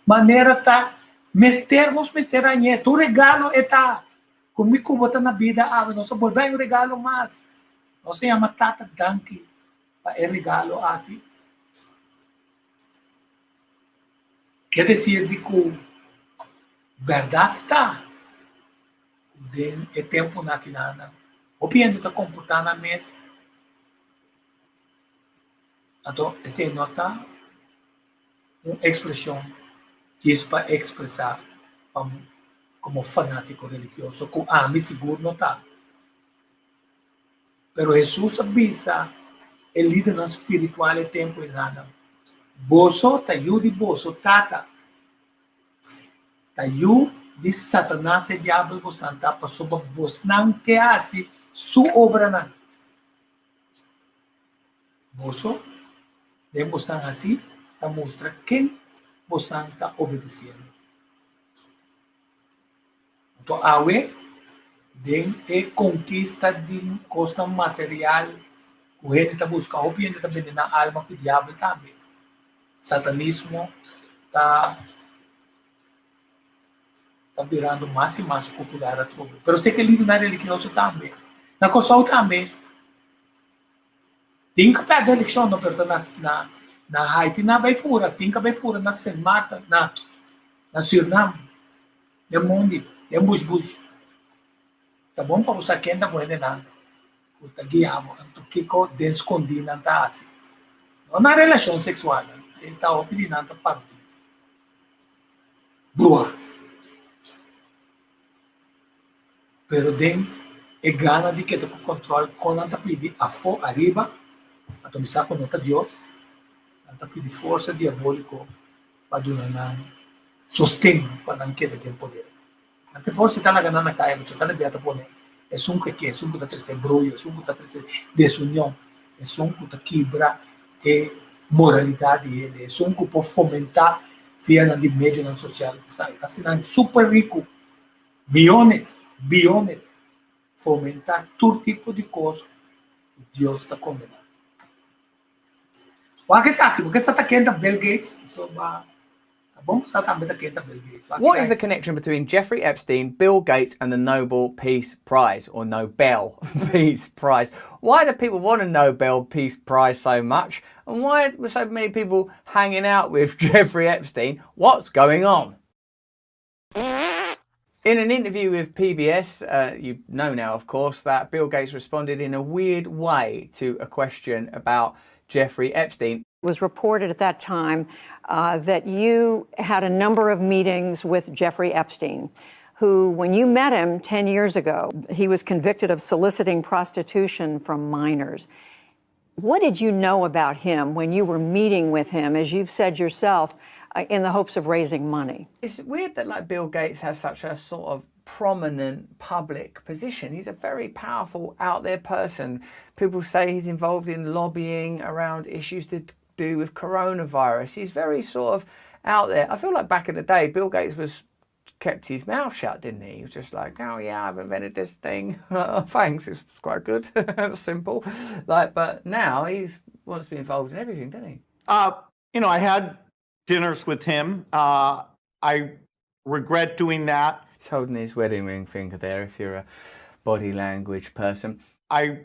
manera ta mester, nos mester hañ'é. Tur regalo e ta. Ku mi ku bo ta na bida awe, nos a bolbe haña un regalo mas. Nos a yama Tata danki pa e regalo aki. Ke desir di ku bèrdat ta ku den e tempunan akinan hopi hende ta komportá nan mes, anto esei no ta un ekspreshon djis pa ekspresá komo fanátiko religioso ku ami sigur no ta. Pero Hesus a bisa e lidernan spiritual e tempu einan, Boso ta yu di boso tata, ta yu di Satanas e diabel bosnan ta, pasobra bosnan ke hasi su obranan. Boso, den bosnan hasi, ta mustra ken bosnan ta obedesiendo. Anto awe, den e konkista di kosnan material ku hende ta buska, hopi hende ta bende nan alma ku diabel tambe. Satanismo ta ta birando mas i mas popular atrobe. Pero seke lidernan religioso tambe. Na Kòrsou tambe tin ku pèrdè elekshon no, pero ta na na na Haiti nan a bai fura, tin ku a bai fura na Sint Maarten, na na Surinam. Den mondi, den bush bush. Ta bon pa bo sa ken ta bo hendenan ku ta guia bo, anto kiko den skondí nan ta hasi. No na relashon seksual, esei ta hopi di nan ta parti brua. Pero den e gana di keda ku kòntròl kon nan ta pidi afó ariba, anto mi sa ku no ta Dios, nan ta pidi forsa diabóliko pa duna nan sosten pa nan keda den poder. Nan te forsa ta laga nan na kaya, pasobra kada bia ta pone esun ku e ke, esun ku ta trese broyo, esun ku ta trese desunion, esun ku ta kibra e moralidat di hende, esun ku por fomentá via nan di medionan sosial. Ta hasi nan super riku, miyones, biyones, fomentá tur tipo di kos ku Dios ta kondená. Wak esaki, bo ke sa ta ken ta Bill Gates? So ba ta bon pa sa tambe ta ken ta Bill Gates. Wak What is the connection between Jeffrey Epstein, Bill Gates and the Nobel Peace Prize or Nobel Peace Prize? Why do people want a Nobel Peace Prize so much? And why were so many people hanging out with Jeffrey Epstein? What's going on? In an interview with PBS, uh, you know now, of course, that Bill Gates responded in a weird way to a question about Jeffrey Epstein. It was reported at that time uh, that you had a number of meetings with Jeffrey Epstein, who, when you met him 10 years ago, he was convicted of soliciting prostitution from minors. What did you know about him when you were meeting with him, as you've said yourself, uh, in the hopes of raising money? It's weird that like Bill Gates has such a sort of prominent public position. He's a very powerful, out there person. People say he's involved in lobbying around issues to do with coronavirus. He's very sort of out there. I feel like back in the day, Bill Gates was kept his mouth shut, didn't he? He was just like, oh yeah, I've invented this thing. Thanks, it's quite good, simple. Like, but now he wants to be involved in everything, doesn't he? Uh, you know, I had dinners with him. Uh, I regret doing that. He's holding his wedding ring finger there if you're a body language person. I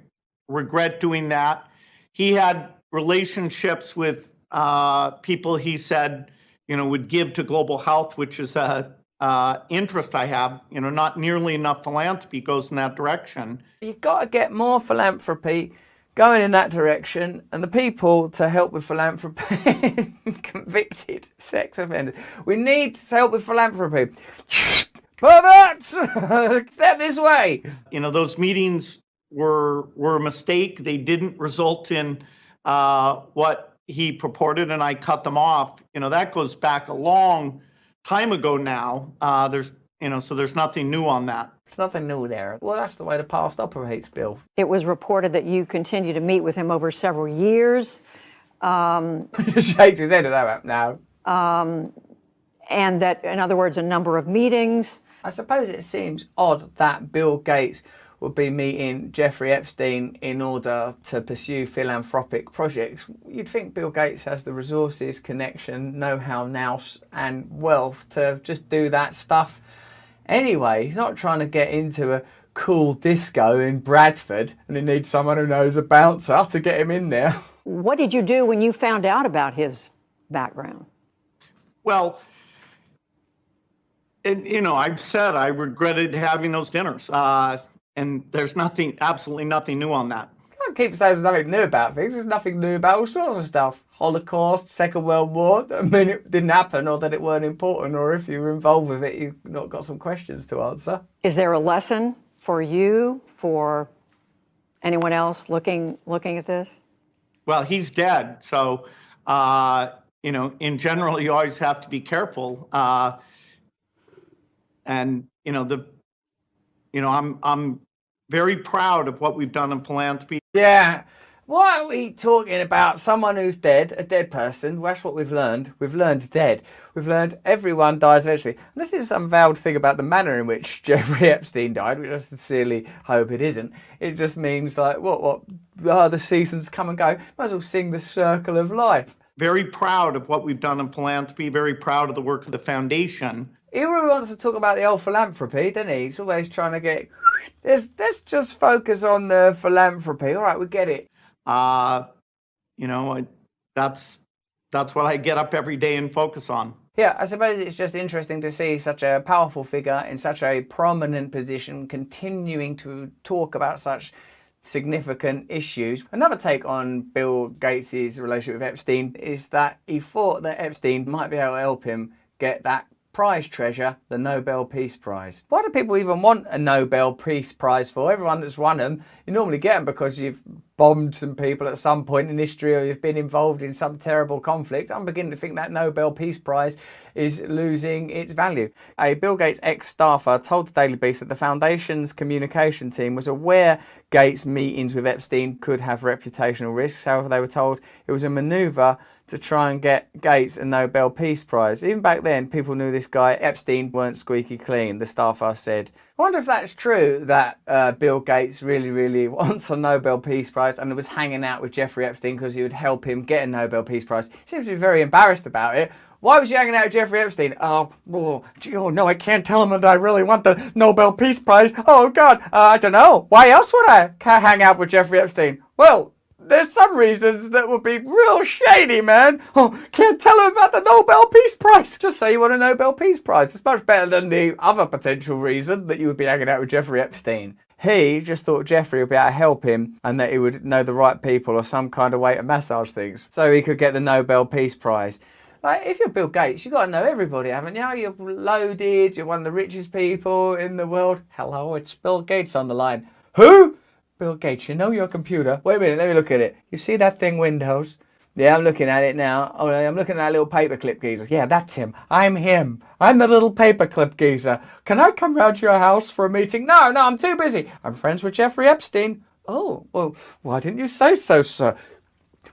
regret doing that. He had relationships with uh, people he said, you know, would give to global health, which is a uh, interest I have. You know, not nearly enough philanthropy goes in that direction. You've got to get more philanthropy going in that direction, and the people to help with philanthropy, convicted sex offenders. We need to help with philanthropy. Perverts! Step this way. You know, those meetings were were a mistake. They didn't result in uh, what he purported, and I cut them off. You know, that goes back a long time ago now. Uh, there's, you know, so there's nothing new on that. There's nothing new there. Well, that's the way the past operates, Bill. It was reported that you continued to meet with him over several years. Um, Shakes his head at that now. Um, and that, in other words, a number of meetings. I suppose it seems odd that Bill Gates would be meeting Jeffrey Epstein in order to pursue philanthropic projects. You'd think Bill Gates has the resources, connection, know how, nous, and wealth to just do that stuff anyway. He's not trying to get into a cool disco in Bradford and he needs someone who knows a bouncer to get him in there. What did you do when you found out about his background? Well, and, you know, I've said I regretted having those dinners. Uh, and there's nothing, absolutely nothing new on that. I keep saying there's nothing new about things. There's nothing new about all sorts of stuff. Holocaust, Second World War. I mean, it didn't happen, or that it weren't important, or if you were involved with it, you've not got some questions to answer. Is there a lesson for you, for anyone else looking looking at this? Well, he's dead, so uh, you know, in general, you always have to be careful. Uh, and you know, the, you know, I'm I'm very proud of what we've done in philanthropy. Yeah. Why are we talking about someone who's dead, a dead person? That's what we've learned. We've learned dead. We've learned everyone dies eventually. And this is some veiled thing about the manner in which Jeffrey Epstein died, which I sincerely hope it isn't. It just means like, what, what, oh, the seasons come and go. Might as well sing the circle of life. Very proud of what we've done in philanthropy, very proud of the work of the foundation. He really wants to talk about the old philanthropy, doesn't he? He's always trying to get. Let's, let's just focus on the philanthropy. All right, we get it. Uh, you know, that's that's what I get up every day and focus on. Yeah, I suppose it's just interesting to see such a powerful figure in such a prominent position continuing to talk about such significant issues. Another take on Bill Gates's relationship with Epstein is that he thought that Epstein might be able to help him get that prize treasure, the Nobel Peace Prize. Why do people even want a Nobel Peace Prize for? Everyone that's won them, you normally get them because you've bombed some people at some point in history or you've been involved in some terrible conflict. I'm beginning to think that Nobel Peace Prize is losing its value. A Bill Gates ex-staffer told the Daily Beast that the foundation's communication team was aware Gates' meetings with Epstein could have reputational risks. However, they were told it was a maneuver to try and get Gates a Nobel Peace Prize. Even back then, people knew this guy, Epstein, weren't squeaky clean, the staffer said. I wonder if that's true, that uh, Bill Gates really, really wants a Nobel Peace Prize and was hanging out with Jeffrey Epstein because he would help him get a Nobel Peace Prize. He seems to be very embarrassed about it. Why was you hanging out with Jeffrey Epstein? Oh, oh, gee, oh no, I can't tell him that I really want the Nobel Peace Prize. Oh, God, uh, I don't know. Why else would I hang out with Jeffrey Epstein? Well, there's some reasons that would be real shady, man. Oh, can't tell him about the Nobel Peace Prize. Just say you want a Nobel Peace Prize. It's much better than the other potential reason that you would be hanging out with Jeffrey Epstein. He just thought Jeffrey would be able to help him and that he would know the right people or some kind of way to massage things so he could get the Nobel Peace Prize. Like, if you're Bill Gates, you've got to know everybody, haven't you? You're loaded, you're one of the richest people in the world. Hello, it's Bill Gates on the line. Who? Bill Gates, you know your computer. Wait a minute, let me look at it. You see that thing, Windows? Yeah, I'm looking at it now. Oh, I'm looking at that little paperclip geezer. Yeah, that's him. I'm him. I'm the little paperclip geezer. Can I come round to your house for a meeting? No, no, I'm too busy. I'm friends with Jeffrey Epstein. Oh, well, why didn't you say so, sir?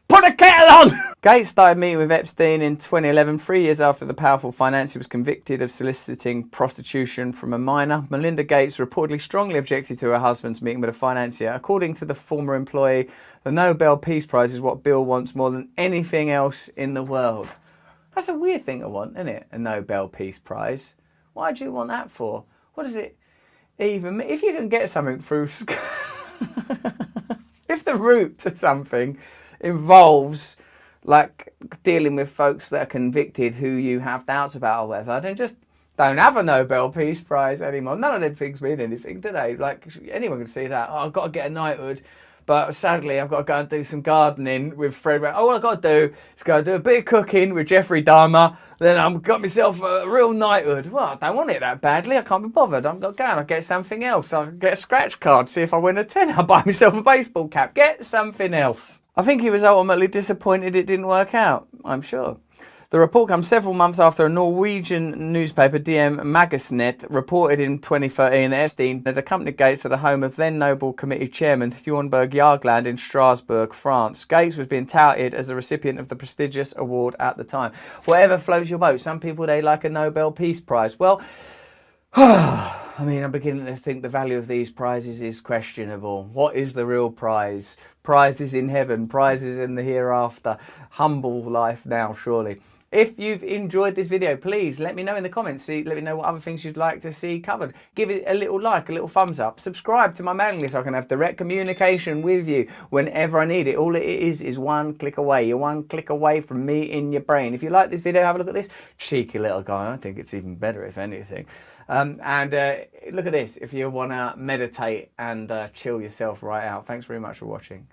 Put a kettle on! Gates started meeting with Epstein in 2011, three years after the powerful financier was convicted of soliciting prostitution from a minor. Melinda Gates reportedly strongly objected to her husband's meeting with a financier. According to the former employee, the Nobel Peace Prize is what Bill wants more than anything else in the world. That's a weird thing to want, isn't it? A Nobel Peace Prize. Why do you want that for? What does it even mean? If you can get something through. if the route to something involves like dealing with folks that are convicted who you have doubts about or whatever, then just don't have a Nobel Peace Prize anymore. None of them things mean anything, do they? Like anyone can see that. Oh, I've got to get a knighthood, but sadly I've got to go and do some gardening with Fred. All I've got to do is go and do a bit of cooking with Jeffrey Dahmer. Then I've got myself a real knighthood. Well, I don't want it that badly. I can't be bothered. I'm not going. I'll get something else. I'll get a scratch card, see if I win a 10. I'll buy myself a baseball cap. Get something else. I think he was ultimately disappointed it didn't work out, I'm sure. The report comes several months after a Norwegian newspaper, DN Magasinet, reported in 2013 that Epstein had accompanied Gates to the home of then Nobel Committee chairman Thorbjørn Jagland in Strasbourg, France. Gates was being touted as the recipient of the prestigious award at the time. Whatever floats your boat. Some people, they like a Nobel Peace Prize. Well, I mean, I'm beginning to think the value of these prizes is questionable. What is the real prize? Prizes in heaven, prizes in the hereafter. Humble life now, surely. If you've enjoyed this video, please let me know in the comments. See, let me know what other things you'd like to see covered. Give it a little like, a little thumbs up. Subscribe to my mailing list so I can have direct communication with you whenever I need it. All it is is one click away. You're one click away from me in your brain. If you like this video, have a look at this cheeky little guy. I think it's even better, if anything. And look at this if you want to meditate and chill yourself right out. Thanks very much for watching.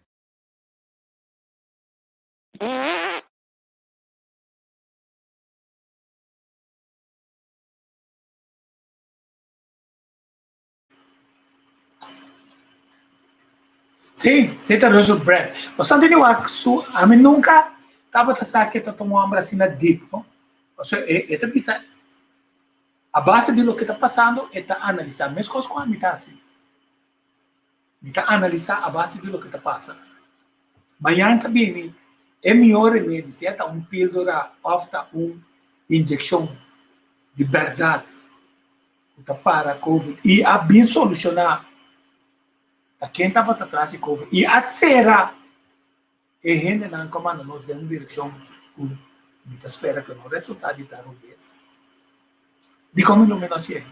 Sí, sí ta Russell Brand. Bastante di wak su, ami nunca tabata sa ke ta un homber asina deep, no? Pasobra e, e ta bisa, a base di loke ta pasando, e ta analisa. Meskos ku ami ta hasi. Mi ta analisá a base di loke ta pasa. Mañan ta bini e mihó remedi, sea ta un píldora òf ta un inyekshon di bèrdat ku ta para covid i a bin solushoná ta ken tabata tras di covid i a sera e hendenan ku a manda nos den un direkshon ku mi ta spera ku no resultá di ta robes. Dikon mi lo mi no hasi aki?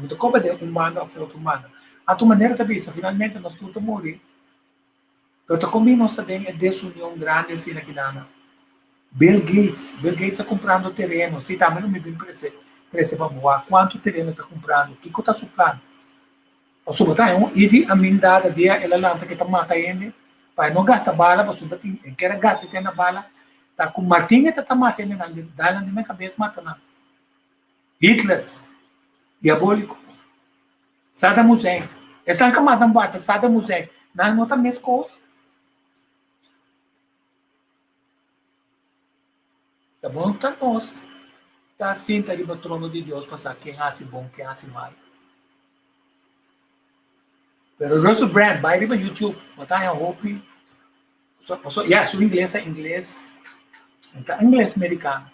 Mi ta koba den un banda òf otro banda. Anto manera ta bisa, finalmente nos tur ta muri. Pero ta kon bin nos ta den e desunion grandi asina ki nana? Bill Gates, Bill Gates ta kumprando tereno. Si tambe lo mi bin prese, trese pa bo wak kuantu tereno e ta kumprando, kiko ta su plan. Pasobra ta un Idi Amin Dada dia el a lanta ke ta mata hende pa e no gasta bala pasobra tin e kier a gasta esei na bala ta ku Martin e ta ta mata hendenan den dal nan den nan kabes mata nan. Hitler, diabolico. Saddam Hussein, esnan ka mata bata Saddam Hussein nan no ta mes kos? Ta bon ta nos ta sinta riba trono di Dios pa sa ken hasi bon, ken hasi mal. Pero Russell Brand, bai riba YouTube, bo ta haña hopi. So, ya, su ingles ta ingles, ta ingles mericano.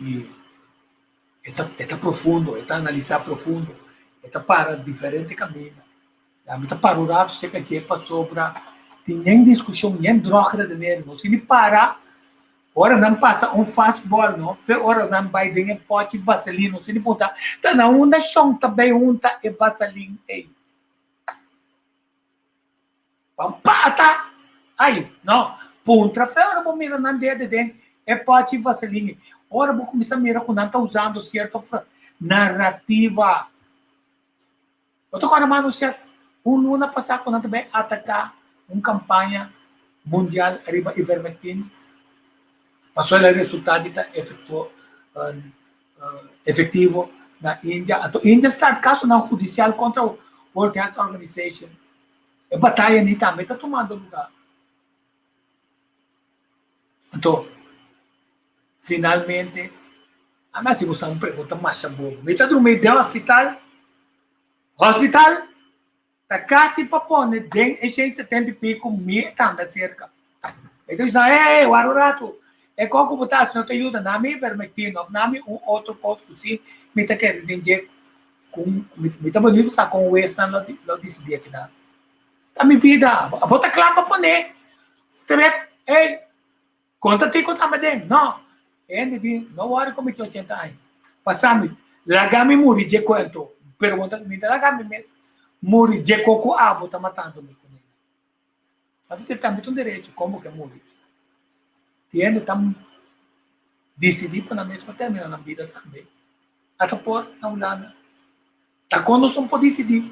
I e ta, e ta profundo, e ta analisa profundo, e ta para diferente caminda. Ami ta para un ratu serka dje pasobra tin yen diskushon, yen dròg redeneri. Nos tin di para ora nan pasa un fastball, no? Fe ora nan bai den e pòchi vaselin, nos tin di punta, ta na unda shon ta bai hunta e vaselin ei? Ban pata! Ai, no. Puntra fe ora bo mira nan dede den e pòchi vaselin ei. Ora bo kuminsá mira ku nan ta usando sierto narrativa. Bo ta kòrda mas anuncia un luna pasá ku nan ta bai ataká un kampaña mundial riba ivermectin pasobra el a resultá di ta efektivo na India. Anto India start kasonan hudisial kontra World Health Organization. E bataya ni tambe ta tumando lugá. Anto finalmente a mi hasi boso un pregunta masha bobo. Mi ta drumi den hospital. Hospital ta kasi pa pone den e shen setenta i pico mi tambe acerca. E ta bisa, hey, wara un rato. E kos ku bo ta hasi no ta yuda. Na mi ivermectin of na mi un otro kos ku si mi ta kere den dje. Ku mi ta benido sa kon wesnan lo lo disidi akinan. Ta mi bida. Bo ta kla pa pone strep, hey. Konta tin ku ta den? No. E hende di, no wòri ku mi tin ochenta aña. Pasa mi, laga mi muri dje kuento. Pero bo ta, mi ta laga mi mes muri dje ko ku abo ta matando mi kuné. A ta tambe ta un derecho, kon bo ke muri. Tin hende ta disidí pa nan mes pa terminá nan bida tambe. A ta por na Hulanda. Ta kon nos un por disidí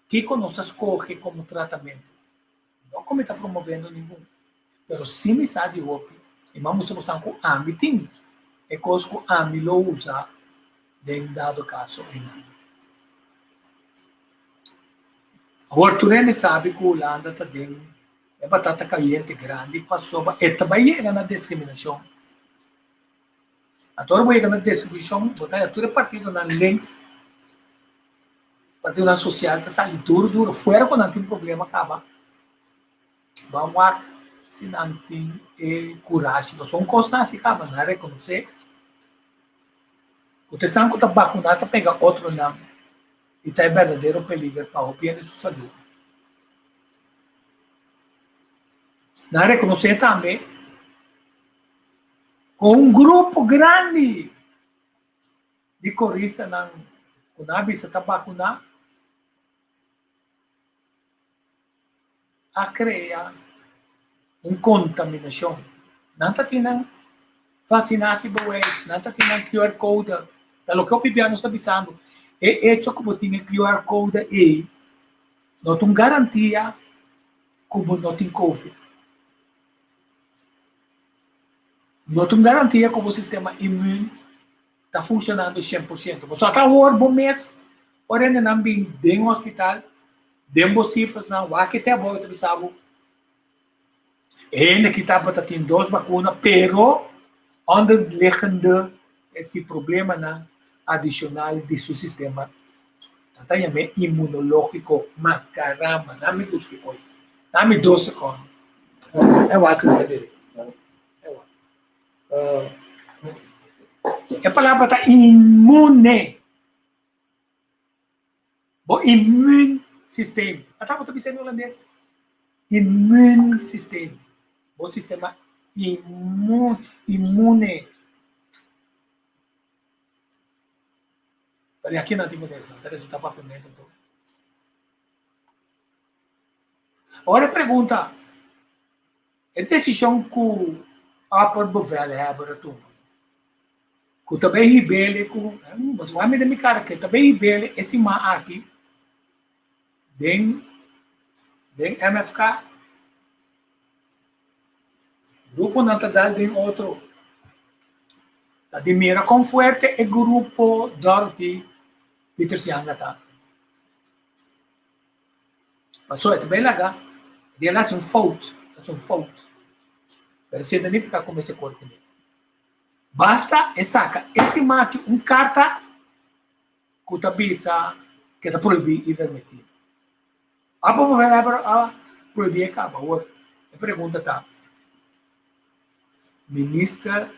kiko nos ta skohe komo tratamentu. No ku mi ta promovendo ningun, pero si mi sa di hopi i mi a mustra bosan ku ami tin e kos ku ami lo usa den dado kaso einan. Awor tur hende sabi ku Hulanda ta den e batata kayente grandi pasobra e ta bai yega na diskriminashon. Anto ora bo yega na diskriminashon bo ta haya tur e partidonan links, partidonan sosial ta sali duru duru fuera ku nan tin problema kaba. Ban wak si nan tin e kurashi pasobra un kos nan hasi kaba nan a rekonosé ku ta esnan ku ta bakuná ta pega otronan. I ta e berdadero peliger pa hopi hende su salú. Nan a rekonosé tambe ku un grupo grandi di koristanan ku nan a bisa ta bakuná a krea un kontaminashon. Nan ta tin nan vaksinasiebewijs, nan ta tin nan QR code. Ta loke hopi bia nos ta bisando, e echo ku bo tin e QR code ei no ta un garantia ku bo no tin covid. No ta un garantia ku bo sistema immuun ta funshonando 100%. Pasobra ata awor bo mes ora hendenan bin den hospital, den bo sifrasnan, wak e te abou ta bisa bo, e hende aki tabata tin dos bakuna, pero onderliggende esi problemanan adishonal di su sistema, nan ta yam'é inmunologiko. Ma caramba, nan mi buska e kos. Nan mi dos sekondo. E wak si mi ta dere. E wak. E palabra ta inmune. Bo immuunsysteem. Ata bo ta bisa en holandes? Immuunsysteem. Bo sistema immun, immune. Pero aki nan tin ku desa, ta resulta papiamentu anto. Ora e pregunta, E desishon ku opperbevelhebber a tuma, ku ta bay hib'el ku, boso wak mira mi kara ke ta bay hib'el e siman aki den den MFK. Gruponan ta dal den otro. Ta di mira kon fuerte e grupo Dorothy Pietersz Janga ta. Pasobra e ta bay laga di el hasi un fout, hasi un fout. Pero esei ta nifiká ku mester kore kuné. Basta e saka e siman aki un karta ku ta bisa ke ta prohibí ivermectina. A a prohibí e kaba. Awor e pregunta ta, minister,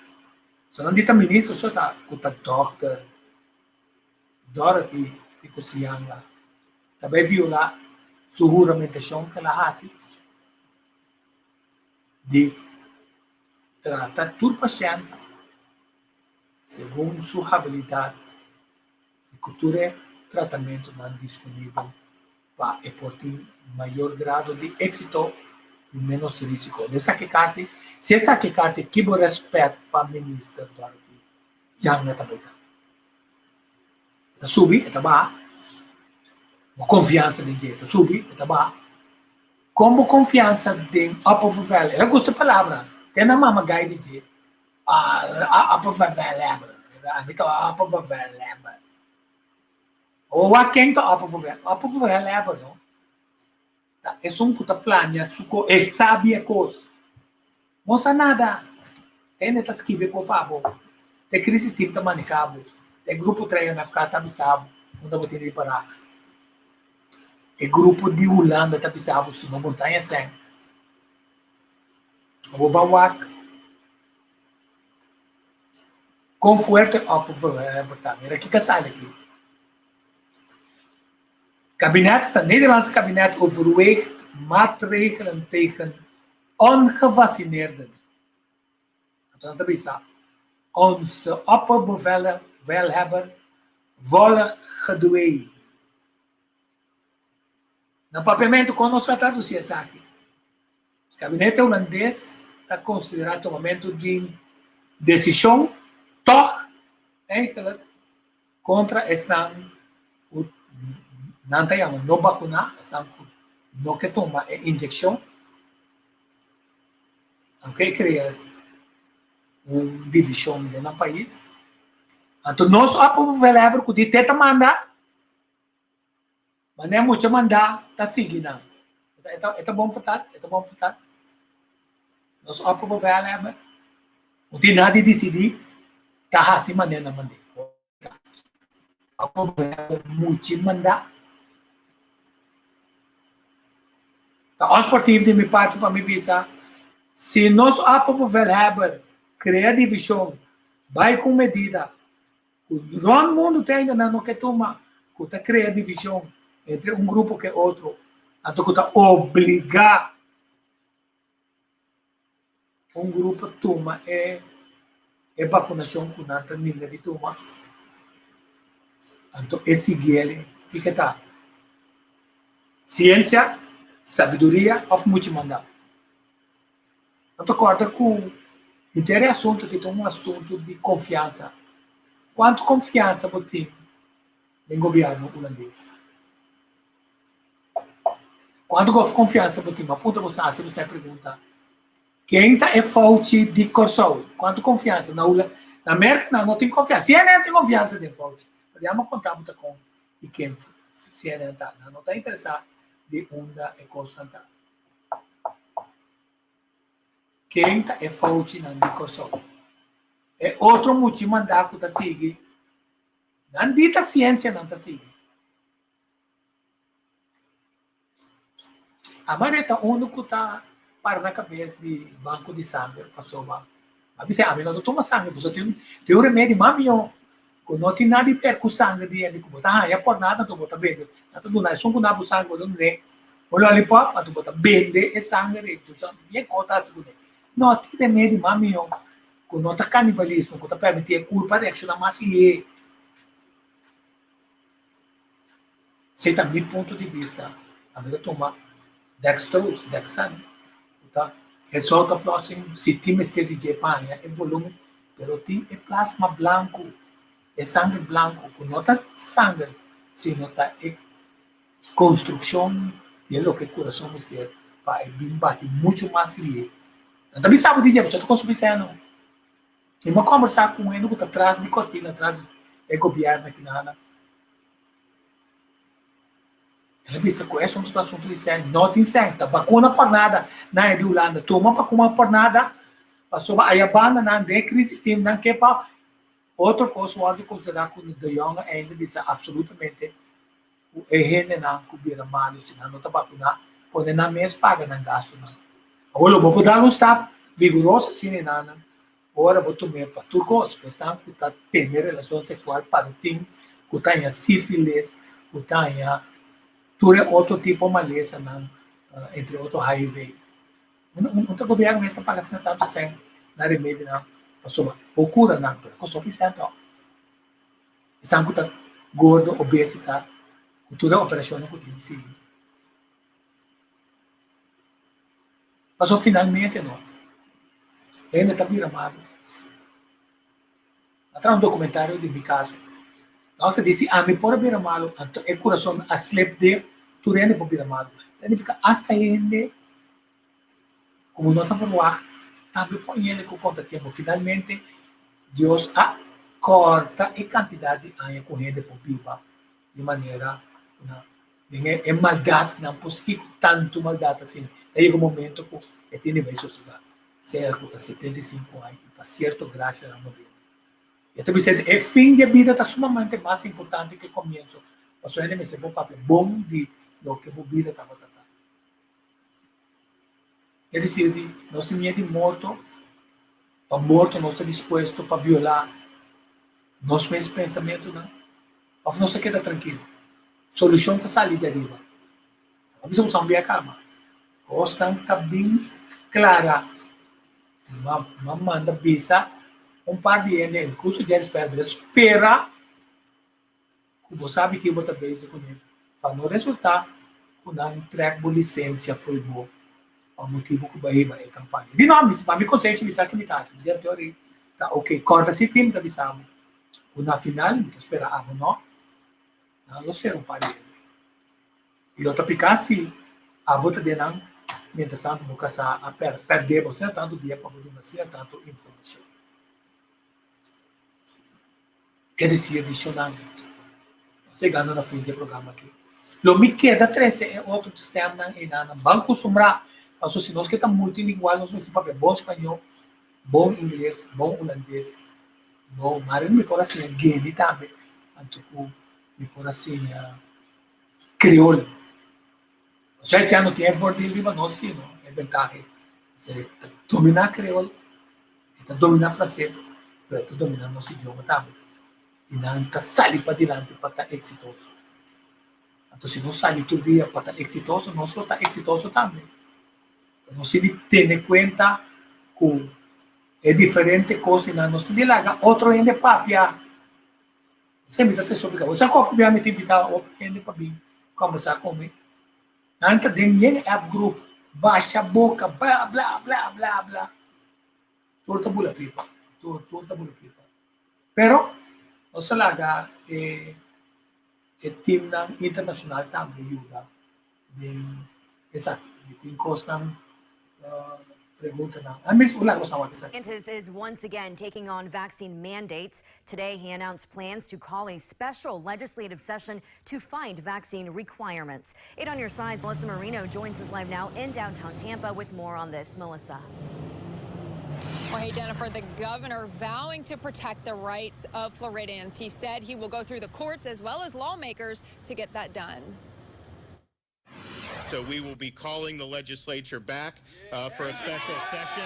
so nan di ta minister so ta ku ta dòkter Dorothy Pietersz-Janga ta bai violá su huramentashon ku el a hasi di trata tur pashènt segun su habilidat i ku tur e tratamentunan disponibel pa e por tin mayor grado di éksito i ménos rísiko. Esaki karti, si esaki karti ki bo rèspèt pa Minister Dorothy Janga ta bai ta? E ta subi, e ta baha. Bo konfiansa den dje ta subi, e ta baha. Kon bo konfiansa den Oppervervelle? E ta gusta e palabra. Te nan mama gai di dje. Ah, Oppervervelle. Ami ta Oppervervelle. Awor wak ken ta Oppervervelle? Oppervervelle no. Ta esun ku ta plania su kos, e sabi e kos. No sa nada. Hende ta skibi ko pa bo. Te crisis team ta maneha bo. Te grupo 3 MFK ta bisa bo unda bo tin di para. E grupo di Hulanda ta bisa bo si no montaña sen. Bo ba wak kon fuerte op bo ta. Mira kiko a sali aki. Kabinet, het Nederlandse kabinet overweegt maatregelen tegen ongevaccineerden. Anto nan ta bisa, Onze opperbevelhebber volgt gedwee. Na papiamentu kon nos ta tradusi esaki? Gabinete hulandes ta konsiderá tumamentu di desishon tòg eigenlijk kontra esnan ku nan ta yama no bakuná, esnan ku no ke tuma e inyekshon. Aunke e krea un divishon den nan pais. Anto nos opperbevelhebber ku di te ta manda. Manera mucha mandá ta sigui nan. E ta, e ta bon vertal, e ta bon vertal. Nos opperbevelhebber no tin nada di disidí, ta hasi manera nan mand'é. Opperbevelhebber muchi mandá. Ta onsportief di mi parti pa mi bisa, si nos opperbevelhebber krea divishon, bai ku medida Ku rònt mundu te ainda nan no ke tuma ku ta krea divishon entre un grupo ke otro, anto ku ta obligá un grupo tuma e e bakunashon ku nan ta ninga di tuma, anto e siguiele kiko ta? Siensia, sabiduria òf muchu mandá? No ta kòrda ku henter e asuntu aki ta un asuntu di konfiansa. Kuantu konfiansa bo tin den gobièrnu hulandes? Kuantu konfiansa bo tin? Bo a puntra bo hasi bo e pregunta. Ken ta e Fauci di Kòrsou? Kuantu konfiansa? Na Hula, na Merka nan no tin konfiansa. CNN tin konfiansa den Fauci. Pero ya mi a konta bo ta kon i ken CNN ta. Nan no ta interesá di unda e kosnan ta. Ken ta e fouchinan di Kòrsou? E otro muchi mandá ku ta sigui, nan di ta siensia nan ta sigui. Amare ta unu ku ta para na kabes di banko di sanger pasobra a bisa ami no ta tuma sanger pasobra tin tin un remedi mas mihó ku no tin nada di ber ku sanger di hende ku bo ta haña por nada anto bo ta bende nan ta duna esun ku nan bo sanger bo ta dun'é un lòlipòp anto bo ta bende e sanger ei bien kos ta hasi kuné no tin remedi mas mihó ku no ta kanibalismo ku ta permití e kurpa reakshoná mas lihé. Esei ta mi punto di bista. Ami ta tuma dextrose, Dexan, ku ta e zoutoplossing si tin mester di dje paña e volumen, pero tin e plasma blanku, e sanger blanku ku no ta sanger sino ta e konstrukshon di e loke kurason mester pa e bin bati muchu mas lihé. Nan ta bisa bo di dje, bo sa ta konsumí seno. Mi a kombersá ku un hende ku ta tras di kortina, tras di e gobièrnu aki na. El a bisa ku e asuntu ta asuntu di sèn. No tin sèn, ta bakuna por nada na e di Hulanda. Tuma bakuna por nada, pasobra aya banda nan den e krisis tin nan ke pa otro kos wòrdu konsiderá ku De Jonge ainda bisa apsolutamente ku e hendenan ku bira malu si nan no ta bakuná pone nan mes paga nan gastunan. Awor lo bo por dal un stap viguroso asina enanan ora bo tum'é pa tur kos, pa esnan ku ta tene relashon seksual pa rutin, ku ta haña sífilis, ku ta haña tur e otro tipo malesanan, entre otro HIV. Un ta gobièrnu mes ta paga asina tantu sèn na remedionan pasobra por kura nan, pero kos hopi sèn tòg. Esnan ku ta gordo, obesitat, ku tur e operashonnan ku tin di sigui. Pasobra finalmente no, hende ta bira malu. A traha un dokumentario di mi kaso. Dòkter di si ami por a bira malu, anto e kurason a slep den, tur hende por bira malu. Ta nifiká asta hende ku bo no ta verwagt tambe por hende ku konta tiempo. Finalmente Dios a kòrta e kantidat di aña ku hende por biba di manera ku nan den e maldat nan por sigui ku tantu maldat asina. Ta yega un momento ku e tin di bai sosegá, sea ku ta 75 aña i pa sierto grasia nan no bira. E ta bisa e fin di e bida ta sumamente mas importante ku e komienso, pasobra hende mester por papia bon di loke bo bida tabata ta. E desir di nos tin miedu di morto, pa morto nos ta dispuesto pa violá nos mes pensamentunan, òf nos ta keda trankil? Solushon ta sali dje ariba. A bisa ku san bia kaba. Kosnan ta bin klara. M'a manda bisa un par di hende, inkluso Jerry Sperber, spera ku bo sabi ke bo ta bezig kuné pa no resultá ku nan trèk bo lisensia fo'i bo pa motibu ku bo a hiba e kampaña. Di no, pa mi konsenshi mi sa ke mi ta hasi. Mi di anto ori ta oke. Kòrda si tin mi ta bisa bo ku na final mi ta spera abo no, nan lo ser un par di hende. I lo ta piká si abo ta den nan mientras tantu bo kasá a pèrdè bo asina tantu dia pa bo duna asina tantu informashon. Ke desir di shonnan? Nos ta yegando na fin di e programa aki. Lo mi keda trese e otro stemnan einan. Ban kustumbrá, pasobra si nos ke ta multilingual nos mester papia bon spañó, bon ingles, bon hulandes, bon mari mi por a siña geni tambe, anto ku mi por a siña kriol. Osea haitiano tin e voordeel riba nos si no, e bentahe. E ta dominá kriol, e ta dominá franses, pero e ta dominá nos idioma tambe. I nan ta sali padilanti pa ta eksitoso. Anto si nos sali tur dia pa ta eksitoso, nos lo ta eksitoso tambe. Nos tin di tene kuenta ku e diferente kosnan, nos tin di laga otro hende papia. Esei mi ta te supliká bo. Sa kopi bia mi ta invitá hopi hende pa bin kòmbersá ku mi. Nan ta den yen app group, basha boka, bla bla bla bla bla. Tur ta bula pipa, tur tur ta bula pipa. Pero nos ta laga e e teamnan internashonal tambe yuda den esaki. Mi tin kosnan preguntanan. A mis ula nos awor esaki. DeSantis is once again taking on vaccine mandates. Today, he announced plans to call a special legislative session to fight vaccine requirements. 8 on your side's Melissa Marino joins us live now in downtown Tampa with more on this. Melissa. Well, hey, Jennifer, the governor vowing to protect the rights of Floridians. He said he will go through the courts as well as lawmakers to get that done. So we will be calling the legislature back uh, for a special session.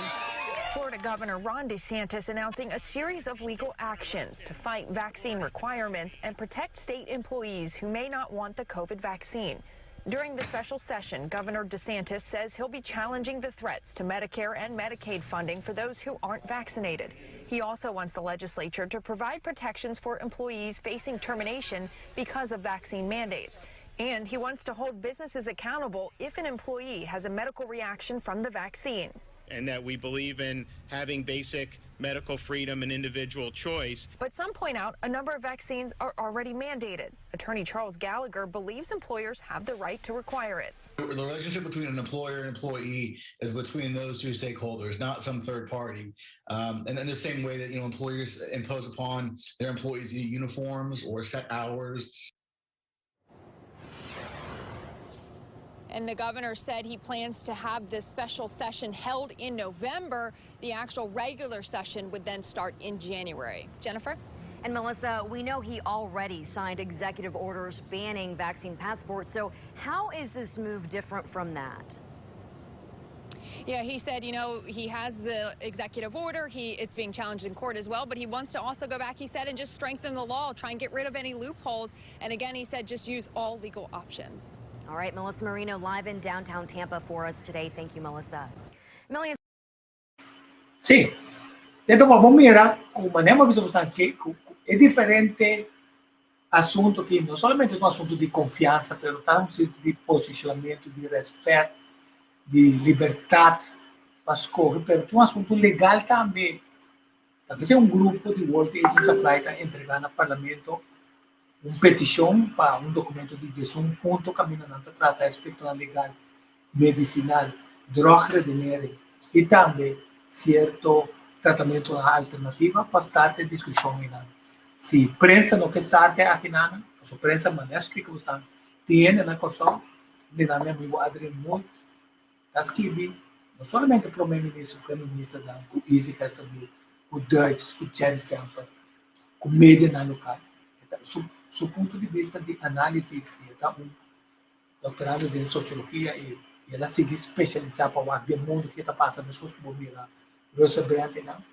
Florida Governor Ron DeSantis announcing a series of legal actions to fight vaccine requirements and protect state employees who may not want the COVID vaccine. During the special session, Governor DeSantis says he'll be challenging the threats to Medicare and Medicaid funding for those who aren't vaccinated. He also wants the legislature to provide protections for employees facing termination because of vaccine mandates. And he wants to hold businesses accountable if an employee has a medical reaction from the vaccine. And that we believe in having basic medical freedom and individual choice. But some point out a number of vaccines are already mandated. Attorney Charles Gallagher believes employers have the right to require it. The relationship between an employer and employee is between those two stakeholders, not some third party. Um, and in the same way that you know employers impose upon their employees uniforms or set hours. And the governor said he plans to have this special session held in November. The actual regular session would then start in January. Jennifer? And Melissa, we know he already signed executive orders banning vaccine passports. So how is this move different from that? Yeah, he said, you know, he has the executive order. He it's being challenged in court as well, but he wants to also go back, he said, and just strengthen the law, try and get rid of any loopholes. And again, he said just use all legal options. All right, Melissa Marino live in downtown Tampa for us today. Thank you, Melissa. Millions Sí. Siento pa bo mira ku manera bo bisa bosnan ke ku e diferente asunto ki no solamente ta un asunto di konfiansa pero ta un asunto di posishonamentu, di rèspèt, di libertat pa skohe pero ta un asunto legal tambe. Ta p'esei un grupo di World Agents of Light a entregá na Parlamento un petishon pa un dokumento di diesun punto kaminda nan ta trata aspektonan legal, medisinal, drogredenering i tambe sierto tratamentonan alternativa pa start e diskushon einan. Si prensa no ke start e akinanan, pasobra prensa manera splika bosnan tin hende na Kòrsou, mi amigu Adrian Mooi ta skibi no solamente prome minister ku e ministernan, ku Izzy Gersabiel, ku Duits, ku Jerry Semper, ku medianan lokal. Su su punto di bista di análisis i e ta un doktorado den sosiologia i el a sigui spesialisá pa wak den mundu ke ta pasa meskos ku bo mira Russell Brand einan.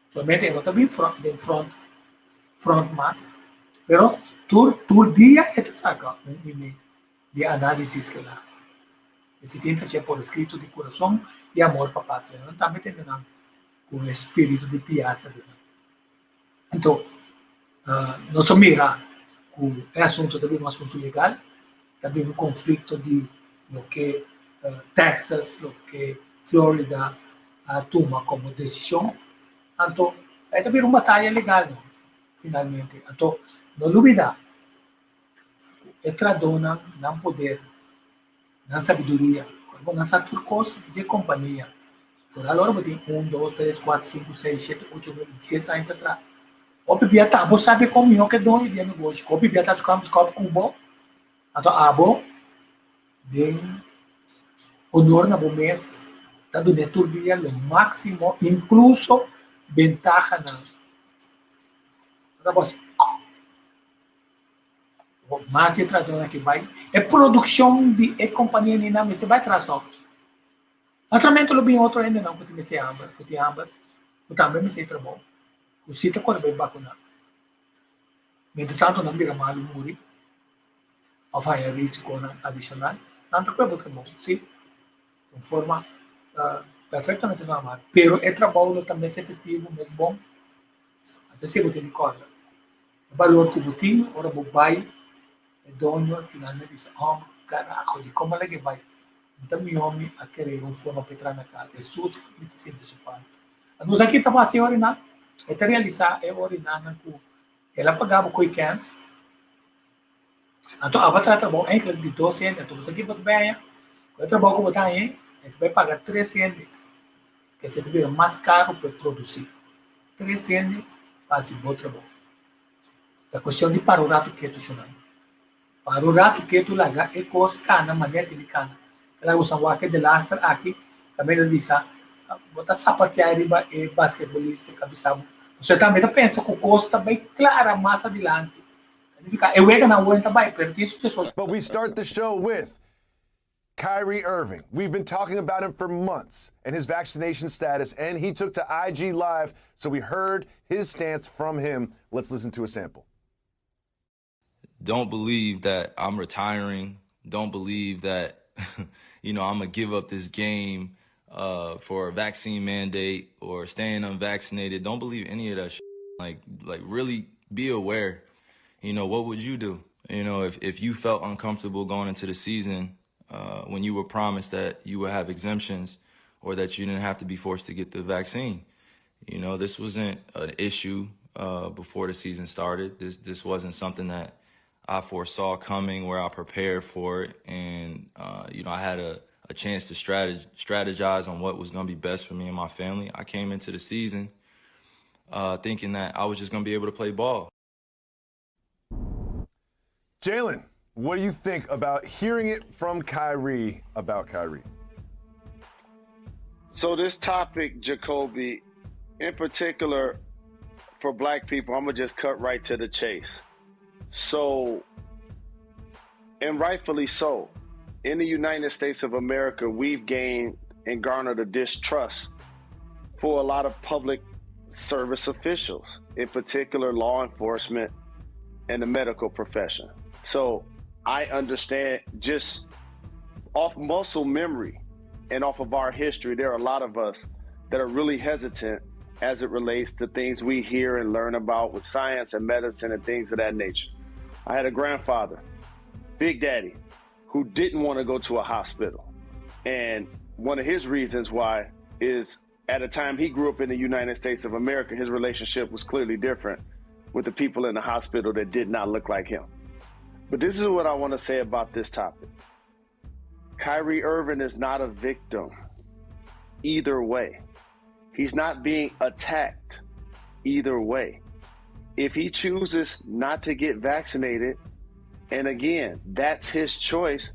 Solamente e no ta bin front den front front mas, pero tur tur dia e ta saka un email di análisis ke el a hasi. Esei tin ta siña por eskrito di kurason i amor pa patria. Nan tambe tende nan. Ku e spiritu di piar ta bira. Anto, nos a mira ku e asuntu ta bira un asuntu legal, ta bira un konflikto di loke Texas, loke Florida a tuma komo desishon. Anto, e ta bira un bataya legal no, finalmente. Anto, no lubida ku e tradonan nan poder Nan sabiduria, ora bo nan sa tur kos dje kompania. Foral ora bo tin un, dos, tres, kuater, sinku, seis, shete, ocho, nuebe, dies aña ta traha. Hopi bia ta abo sabi kon mihó ke doño di e negoshi. Hopi bia ta skòp skòp ku bo. Anto abo den honor na bo mes ta dun'é tur dia lo máksimo, inkluso bentahanan. Ora bo. Mas e trahadónan ke bai, e produkshon di e kompania ni nan mester bai tras nò. Naturalmente lo bin otro hendenan ku tin mester hamber, ku tin hamber, ku tambe mester trabou, ku si ta kore bai bakuná. Mientrastantu nan bira malu muri òf haña risikonan adishonal, nan ta kue bo trabou, si, den forma perfektamente normal. Pero e trabou lo ta mes efektivo, mes bon. Anto esei bo tin di kòrda. E balor ku bo tin ora bo bai, e doño finalmente bisa, Hòmber, karaho, di komo lag'é bai? Mi ta mihó mi a kere un forma pa e traha na kas. Hesus, mi ta sinti su falta. Anto bo sa ki ta hasi e orinan? E ta realisá e orinannan ku el a paga bo koe kèns. Anto abo a traha trabou enkele di dos hende. Anto bo sa ki bo ta bai haña? Ku e trabou ku bo ta haña, e ta bai paga tres hende. Esei ta bira mas karu pa e produsí. Tres hende pa hasi bo trabou. Ta kuestion di para un ratu ketu, shonnan. Para un ratu ketu laga e kos kana manera tin di kana. Kila usa wak e delaster aki kaminda ta bisa bo ta sapateá riba e basketbolista ka bisa bo. Pasobra tambe ta pensa ku kos ta bai klara mas adilanti. Ta nifiká e weganan wou ta bai pero tin suseso. But we start the show with Kyrie Irving. We've been talking about him for months and his vaccination status, and he took to IG Live, so we heard his stance from him. Let's listen to a sample. Don't believe that I'm retiring. Don't believe that, you know, I'm going to give up this game uh, for a vaccine mandate or staying unvaccinated. Don't believe any of that shit. Like, like really be aware. You know, what would you do? You know, if, if you felt uncomfortable going into the season uh, when you were promised that you would have exemptions or that you didn't have to be forced to get the vaccine. You know, this wasn't an issue uh, before the season started. This this wasn't something that I foresaw coming, where I prepared for it, and uh, you know, I had a, a chance to strateg- strategize on what was going to be best for me and my family. I came into the season uh, thinking that I was just going to be able to play ball. Jalen, what do you think about hearing it from Kyrie about Kyrie? So this topic, Jacoby, in particular for black people, I'm gonna just cut right to the chase. So, and rightfully so, in the United States of America, we've gained and garnered a distrust for a lot of public service officials, in particular law enforcement and the medical profession. So I understand just off muscle memory and off of our history, there are a lot of us that are really hesitant as it relates to things we hear and learn about with science and medicine and things of that nature. I had a grandfather, Big Daddy, who didn't want to go to a hospital. And one of his reasons why is at a time he grew up in the United States of America, his relationship was clearly different with the people in the hospital that did not look like him. But this is what I want to say about this topic Kyrie Irving is not a victim either way. He's not being attacked either way. If he chooses not to get vaccinated, and again, that's his choice,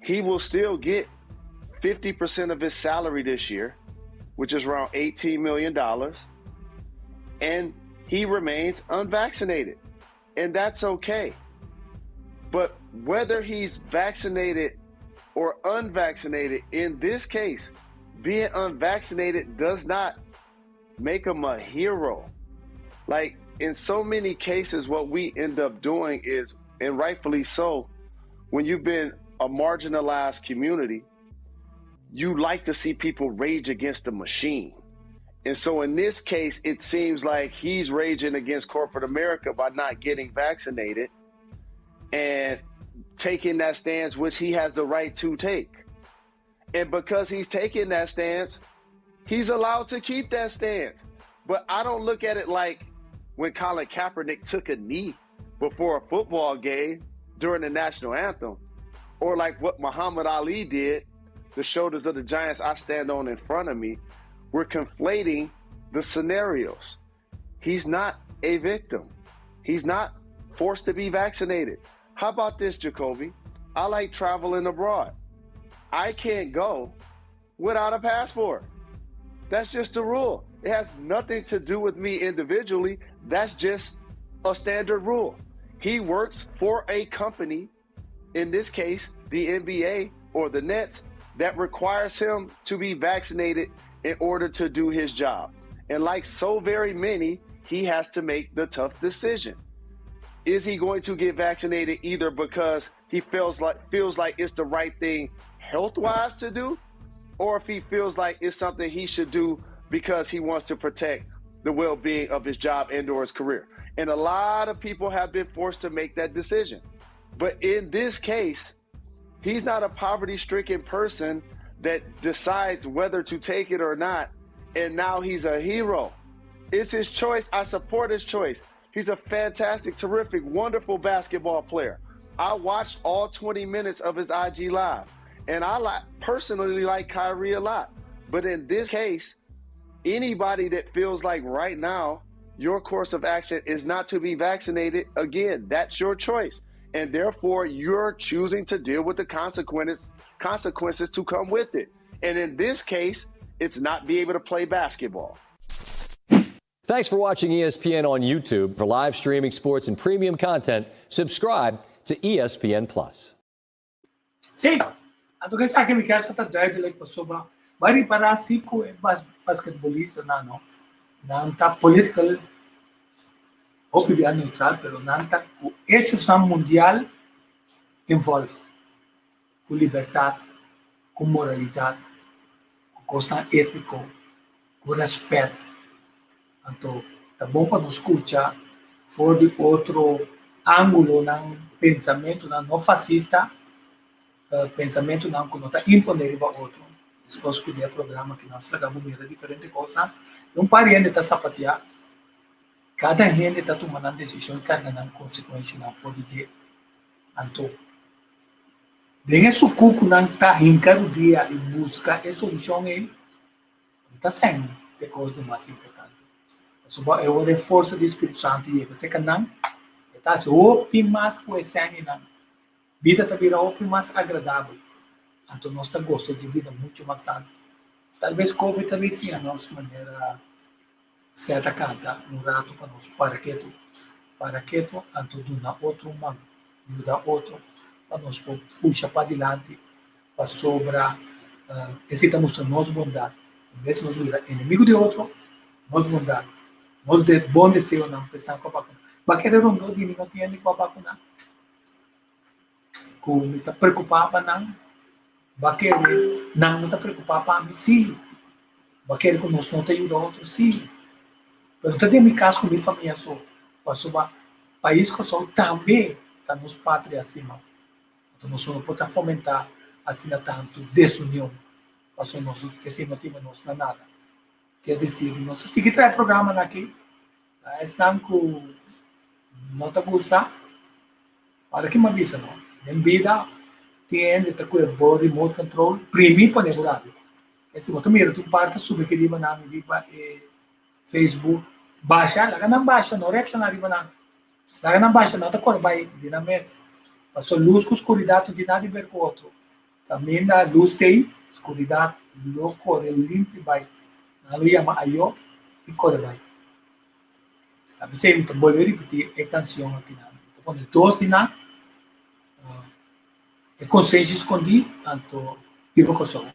he will still get 50% of his salary this year, which is around $18 million. And he remains unvaccinated. And that's okay. But whether he's vaccinated or unvaccinated, in this case, being unvaccinated does not make him a hero. Like in so many cases, what we end up doing is, and rightfully so, when you've been a marginalized community, you like to see people rage against the machine. And so in this case, it seems like he's raging against corporate America by not getting vaccinated and taking that stance, which he has the right to take. And because he's taking that stance, he's allowed to keep that stance. But I don't look at it like when Colin Kaepernick took a knee before a football game during the national anthem, or like what Muhammad Ali did, the shoulders of the giants I stand on in front of me. We're conflating the scenarios. He's not a victim. He's not forced to be vaccinated. How about this, Jacoby? I like traveling abroad. I can't go without a passport. That's just the rule. It has nothing to do with me individually. That's just a standard rule. He works for a company, in this case, the NBA or the Nets, that requires him to be vaccinated in order to do his job. And like so very many, he has to make the tough decision. Is he going to get vaccinated either because he feels like feels like it's the right thing health-wise to do, or if he feels like it's something he should do because he wants to protect the well-being of his job and or his career. And a lot of people have been forced to make that decision. But in this case, he's not a poverty-stricken person that decides whether to take it or not. And now he's a hero. It's his choice. I support his choice. He's a fantastic, terrific, wonderful basketball player. I watched all 20 minutes of his IG Live, and I like personally like Kyrie a lot. But in this case, anybody that feels like right now your course of action is not to be vaccinated, again, that's your choice. And therefore, you're choosing to deal with the consequences, consequences to come with it. And in this case, it's not be able to play basketball. Thanks for watching ESPN on YouTube. For live streaming sports and premium content, subscribe to ESPN Plus. Sí, anto esaki mi kier ta duidelijk pasobra bo a ripará si ku e basketbolistanan no nan ta political hopi bia neutral pero nan ta ku echosnan mundial involve ku libertat, ku moralidat, ku kosnan étiko, ku rèspèt. Anto ta bon pa nos skucha for di otro ángulonan, pensamentunan no fasista, pensamentunan ku no ta imponé riba otro. Meskos ku di e programa ku nos laga bo mira diferente kosnan, i un par di hende ta sapatiá. Kada hende ta tuma nan desishon i karga nan konsekuensianan for di dje. Anto, den e sukú ku nan ta hinka rudia i buska e solushon ei, no ta sèn e kos di mas importante. Pasobra e ora e forsa di Spiritu Santu yega serka nan, e ta hasi hopi mas ku e sèn einan. Bida ta bira hopi mas agradabel, anto nos ta gosta di bida muchu mas tantu. Talbes Covid ta bin siña nos manera Sè ta kanta un ratu pa nos para ketu, para ketu anto duna otro un man, yuda otro pa nos por pusha padilanti pasobra esei ta mustra nos bondat. En bes di nos bira enemigu di otro, nos bondat, nos bon deseonan pa esnan ku a bakuna. Ba kere rondó di mi no tin hende ku a bakuna ku mi ta preokupá pa nan. Ba kere nan no ta preokupá pa mi? Sí. Ba kere ku nos no ta yuda otro? Sí. Pero no ta den mi kas ku mi famia so, pasobra pais Kòrsou tambe ta nos patria stima. Anto nos no por ta fomentá asina tantu desunion, pasobra nos esei no ta hiba nos na nada. Kier desir, nos ta sigui traha e programanan aki, esnan ku no ta gusta, Ora ki mi a bisa no, den bida tin hende ta ku e bo remote control primi pone bo radio. E si bo ta mira tur parti ta subi aki riba nan riba e Facebook, basha, laga nan basha, no reacciona riba nan. Laga nan basha, nan ta kore bai di nan mes. Pasobra lus ku skuridat no tin nada di ber ku otro. Kaminda lus t'ei, skuridat lo kore limpi bai. Nan lo yama ayo i kore bai. A pesey mi ta bolbe ripiti e cancion aki nan. Mi ta pone dos di nan, E Konsenshi Skondí anto Biba Kòrsou.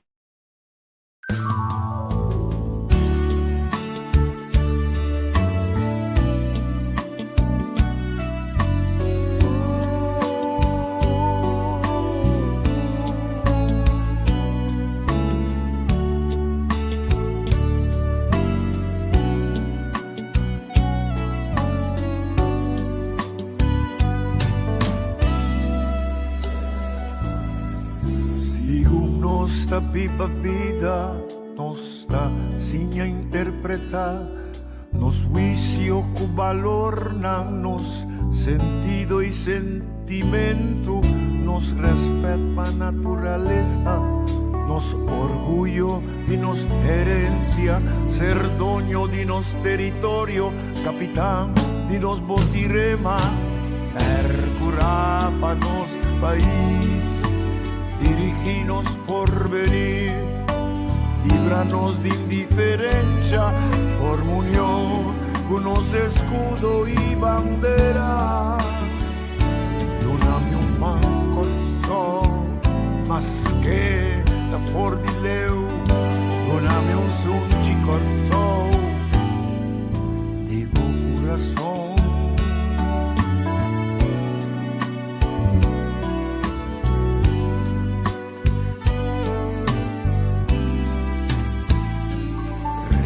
ta biba bida, nos ta siña interpretá nos huisio ku balornan, nos sentido i sentimentu, nos rèspèt pa naturalesa, nos orguyo di nos herensia, ser doño di nos teritorio, kapitan di nos botirema, pèrkurá pa nos pais, dirigí nos porvenir, libra nos di indiferensha, forma union ku nos eskudo i bandera. Duna mi un man Kòrsou, maske ta for di leu, duna mi un sunchi Kòrsou di bo kurason.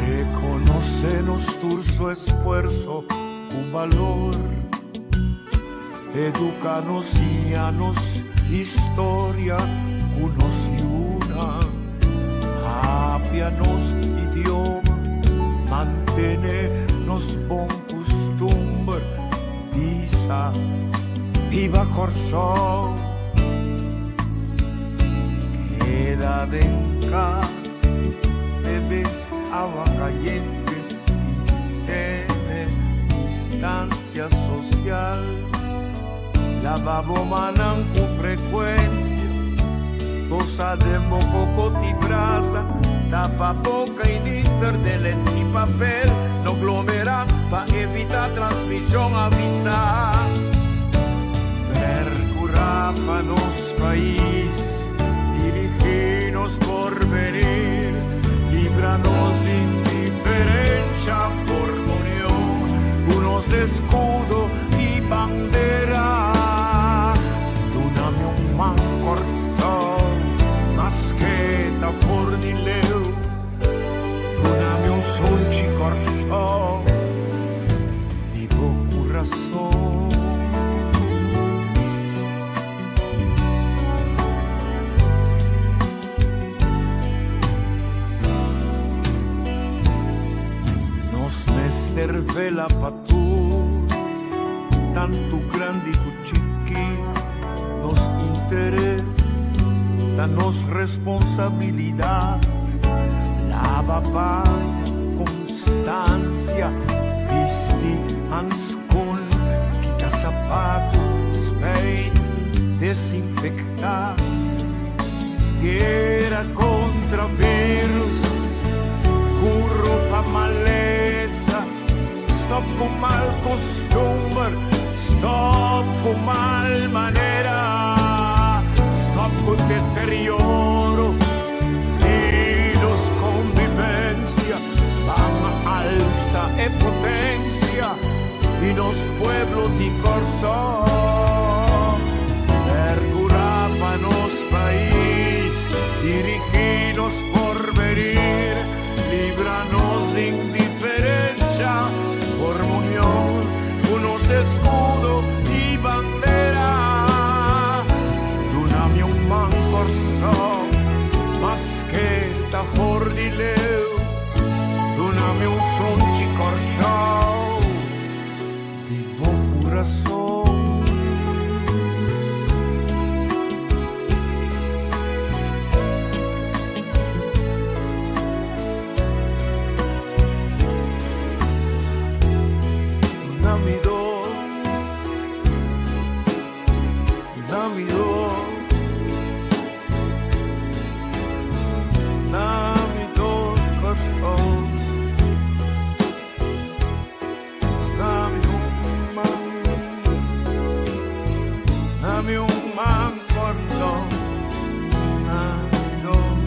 Reconoce nos tur su esfuerzo cu balor. Educa nos, siña nos historia cu nos yunan. Papia nos idioma, mantene nos bon custumber. Bisa, Biba Kòrsou! Keda den kas, bebe awa kayente i tene distansia sosial. Laba bo mannan ku frekuensia, tosa den bo kokot i brasa, tapa boka i nister den lens i papel, no glomerá pa evitá transmishon, avisá. Perkurá pa nos pais, dirigí nos porvenir, libra nos di indiferensha, forma union ku nos eskudo i bandera. Duna mi un man Kòrsou, maske ta for di leu. Duna mi un sunchi Kòrsou, di bo kurason. Nos mester vela pa tur, tantu grandi ku chiki, nos interes ta nos responsabilidat. Laba paña ku konstansia, bisti hanskon, kita sapatu, spijt, desinfektá. Guera kontra virus, kuro pa malesa, stòp ku mal kustumber, stòp ku mal manera, stòp ku deterioro di nos konvivensia, ban alsa e potensia di nos pueblo di Kòrsou. Perkurá pa nos pais, dirigí nos porvenir, libra nos di indiferensha, forma union ku nos eskudo i bandera. Duna mi un man Kòrsou, maske ta for di leu, duna mi un sunchi Kòrsou di bo kurason. Duna mi dos, duna mi dos, duna mi dos Kòrsou. Dame un man, dame un man Kòrsou, dame dos.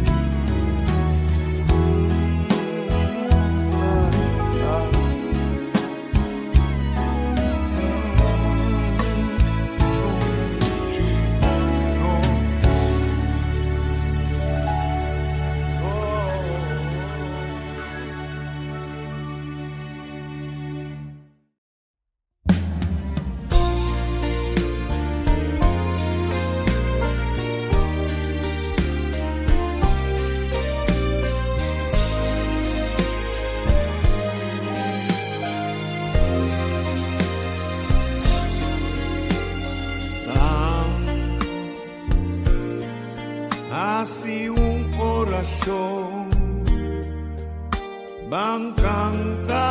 Hasi un orashon, ban kanta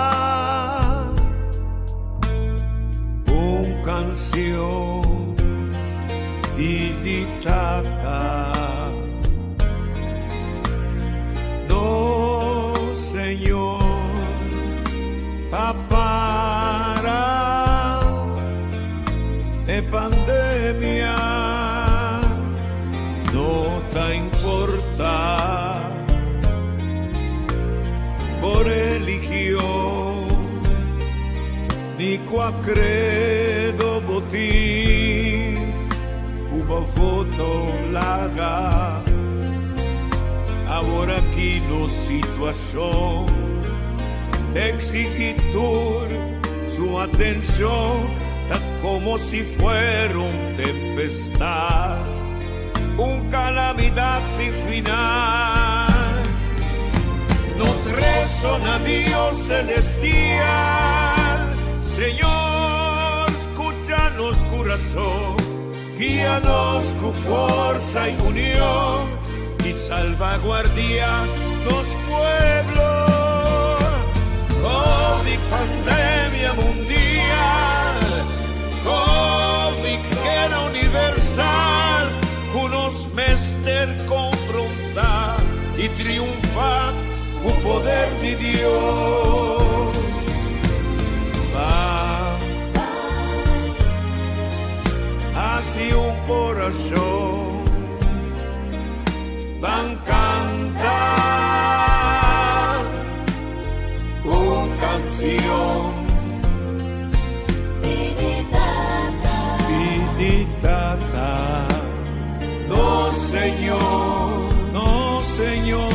un kansion di Tata. Nos Señor pa para e pandemia no ta importá bo religion ni kua kredo bo tin ku bo voto laga awor aki nos situashon ta eksigí tur su atenshon ta komo si fuera un tempestat un kalamidat sin final nos reso na Dios selestial Señor skucha nos kurason guia nos ku forsa i union i salvaguardia nos pueblo Covid pandemia mundial Covid guera universal ku nos mester konfrontá i triunfá ku poder di Dios. Ban hasi un orashon, ban kanta un kansion. Pidi Tata, nos Señor, nos Señor.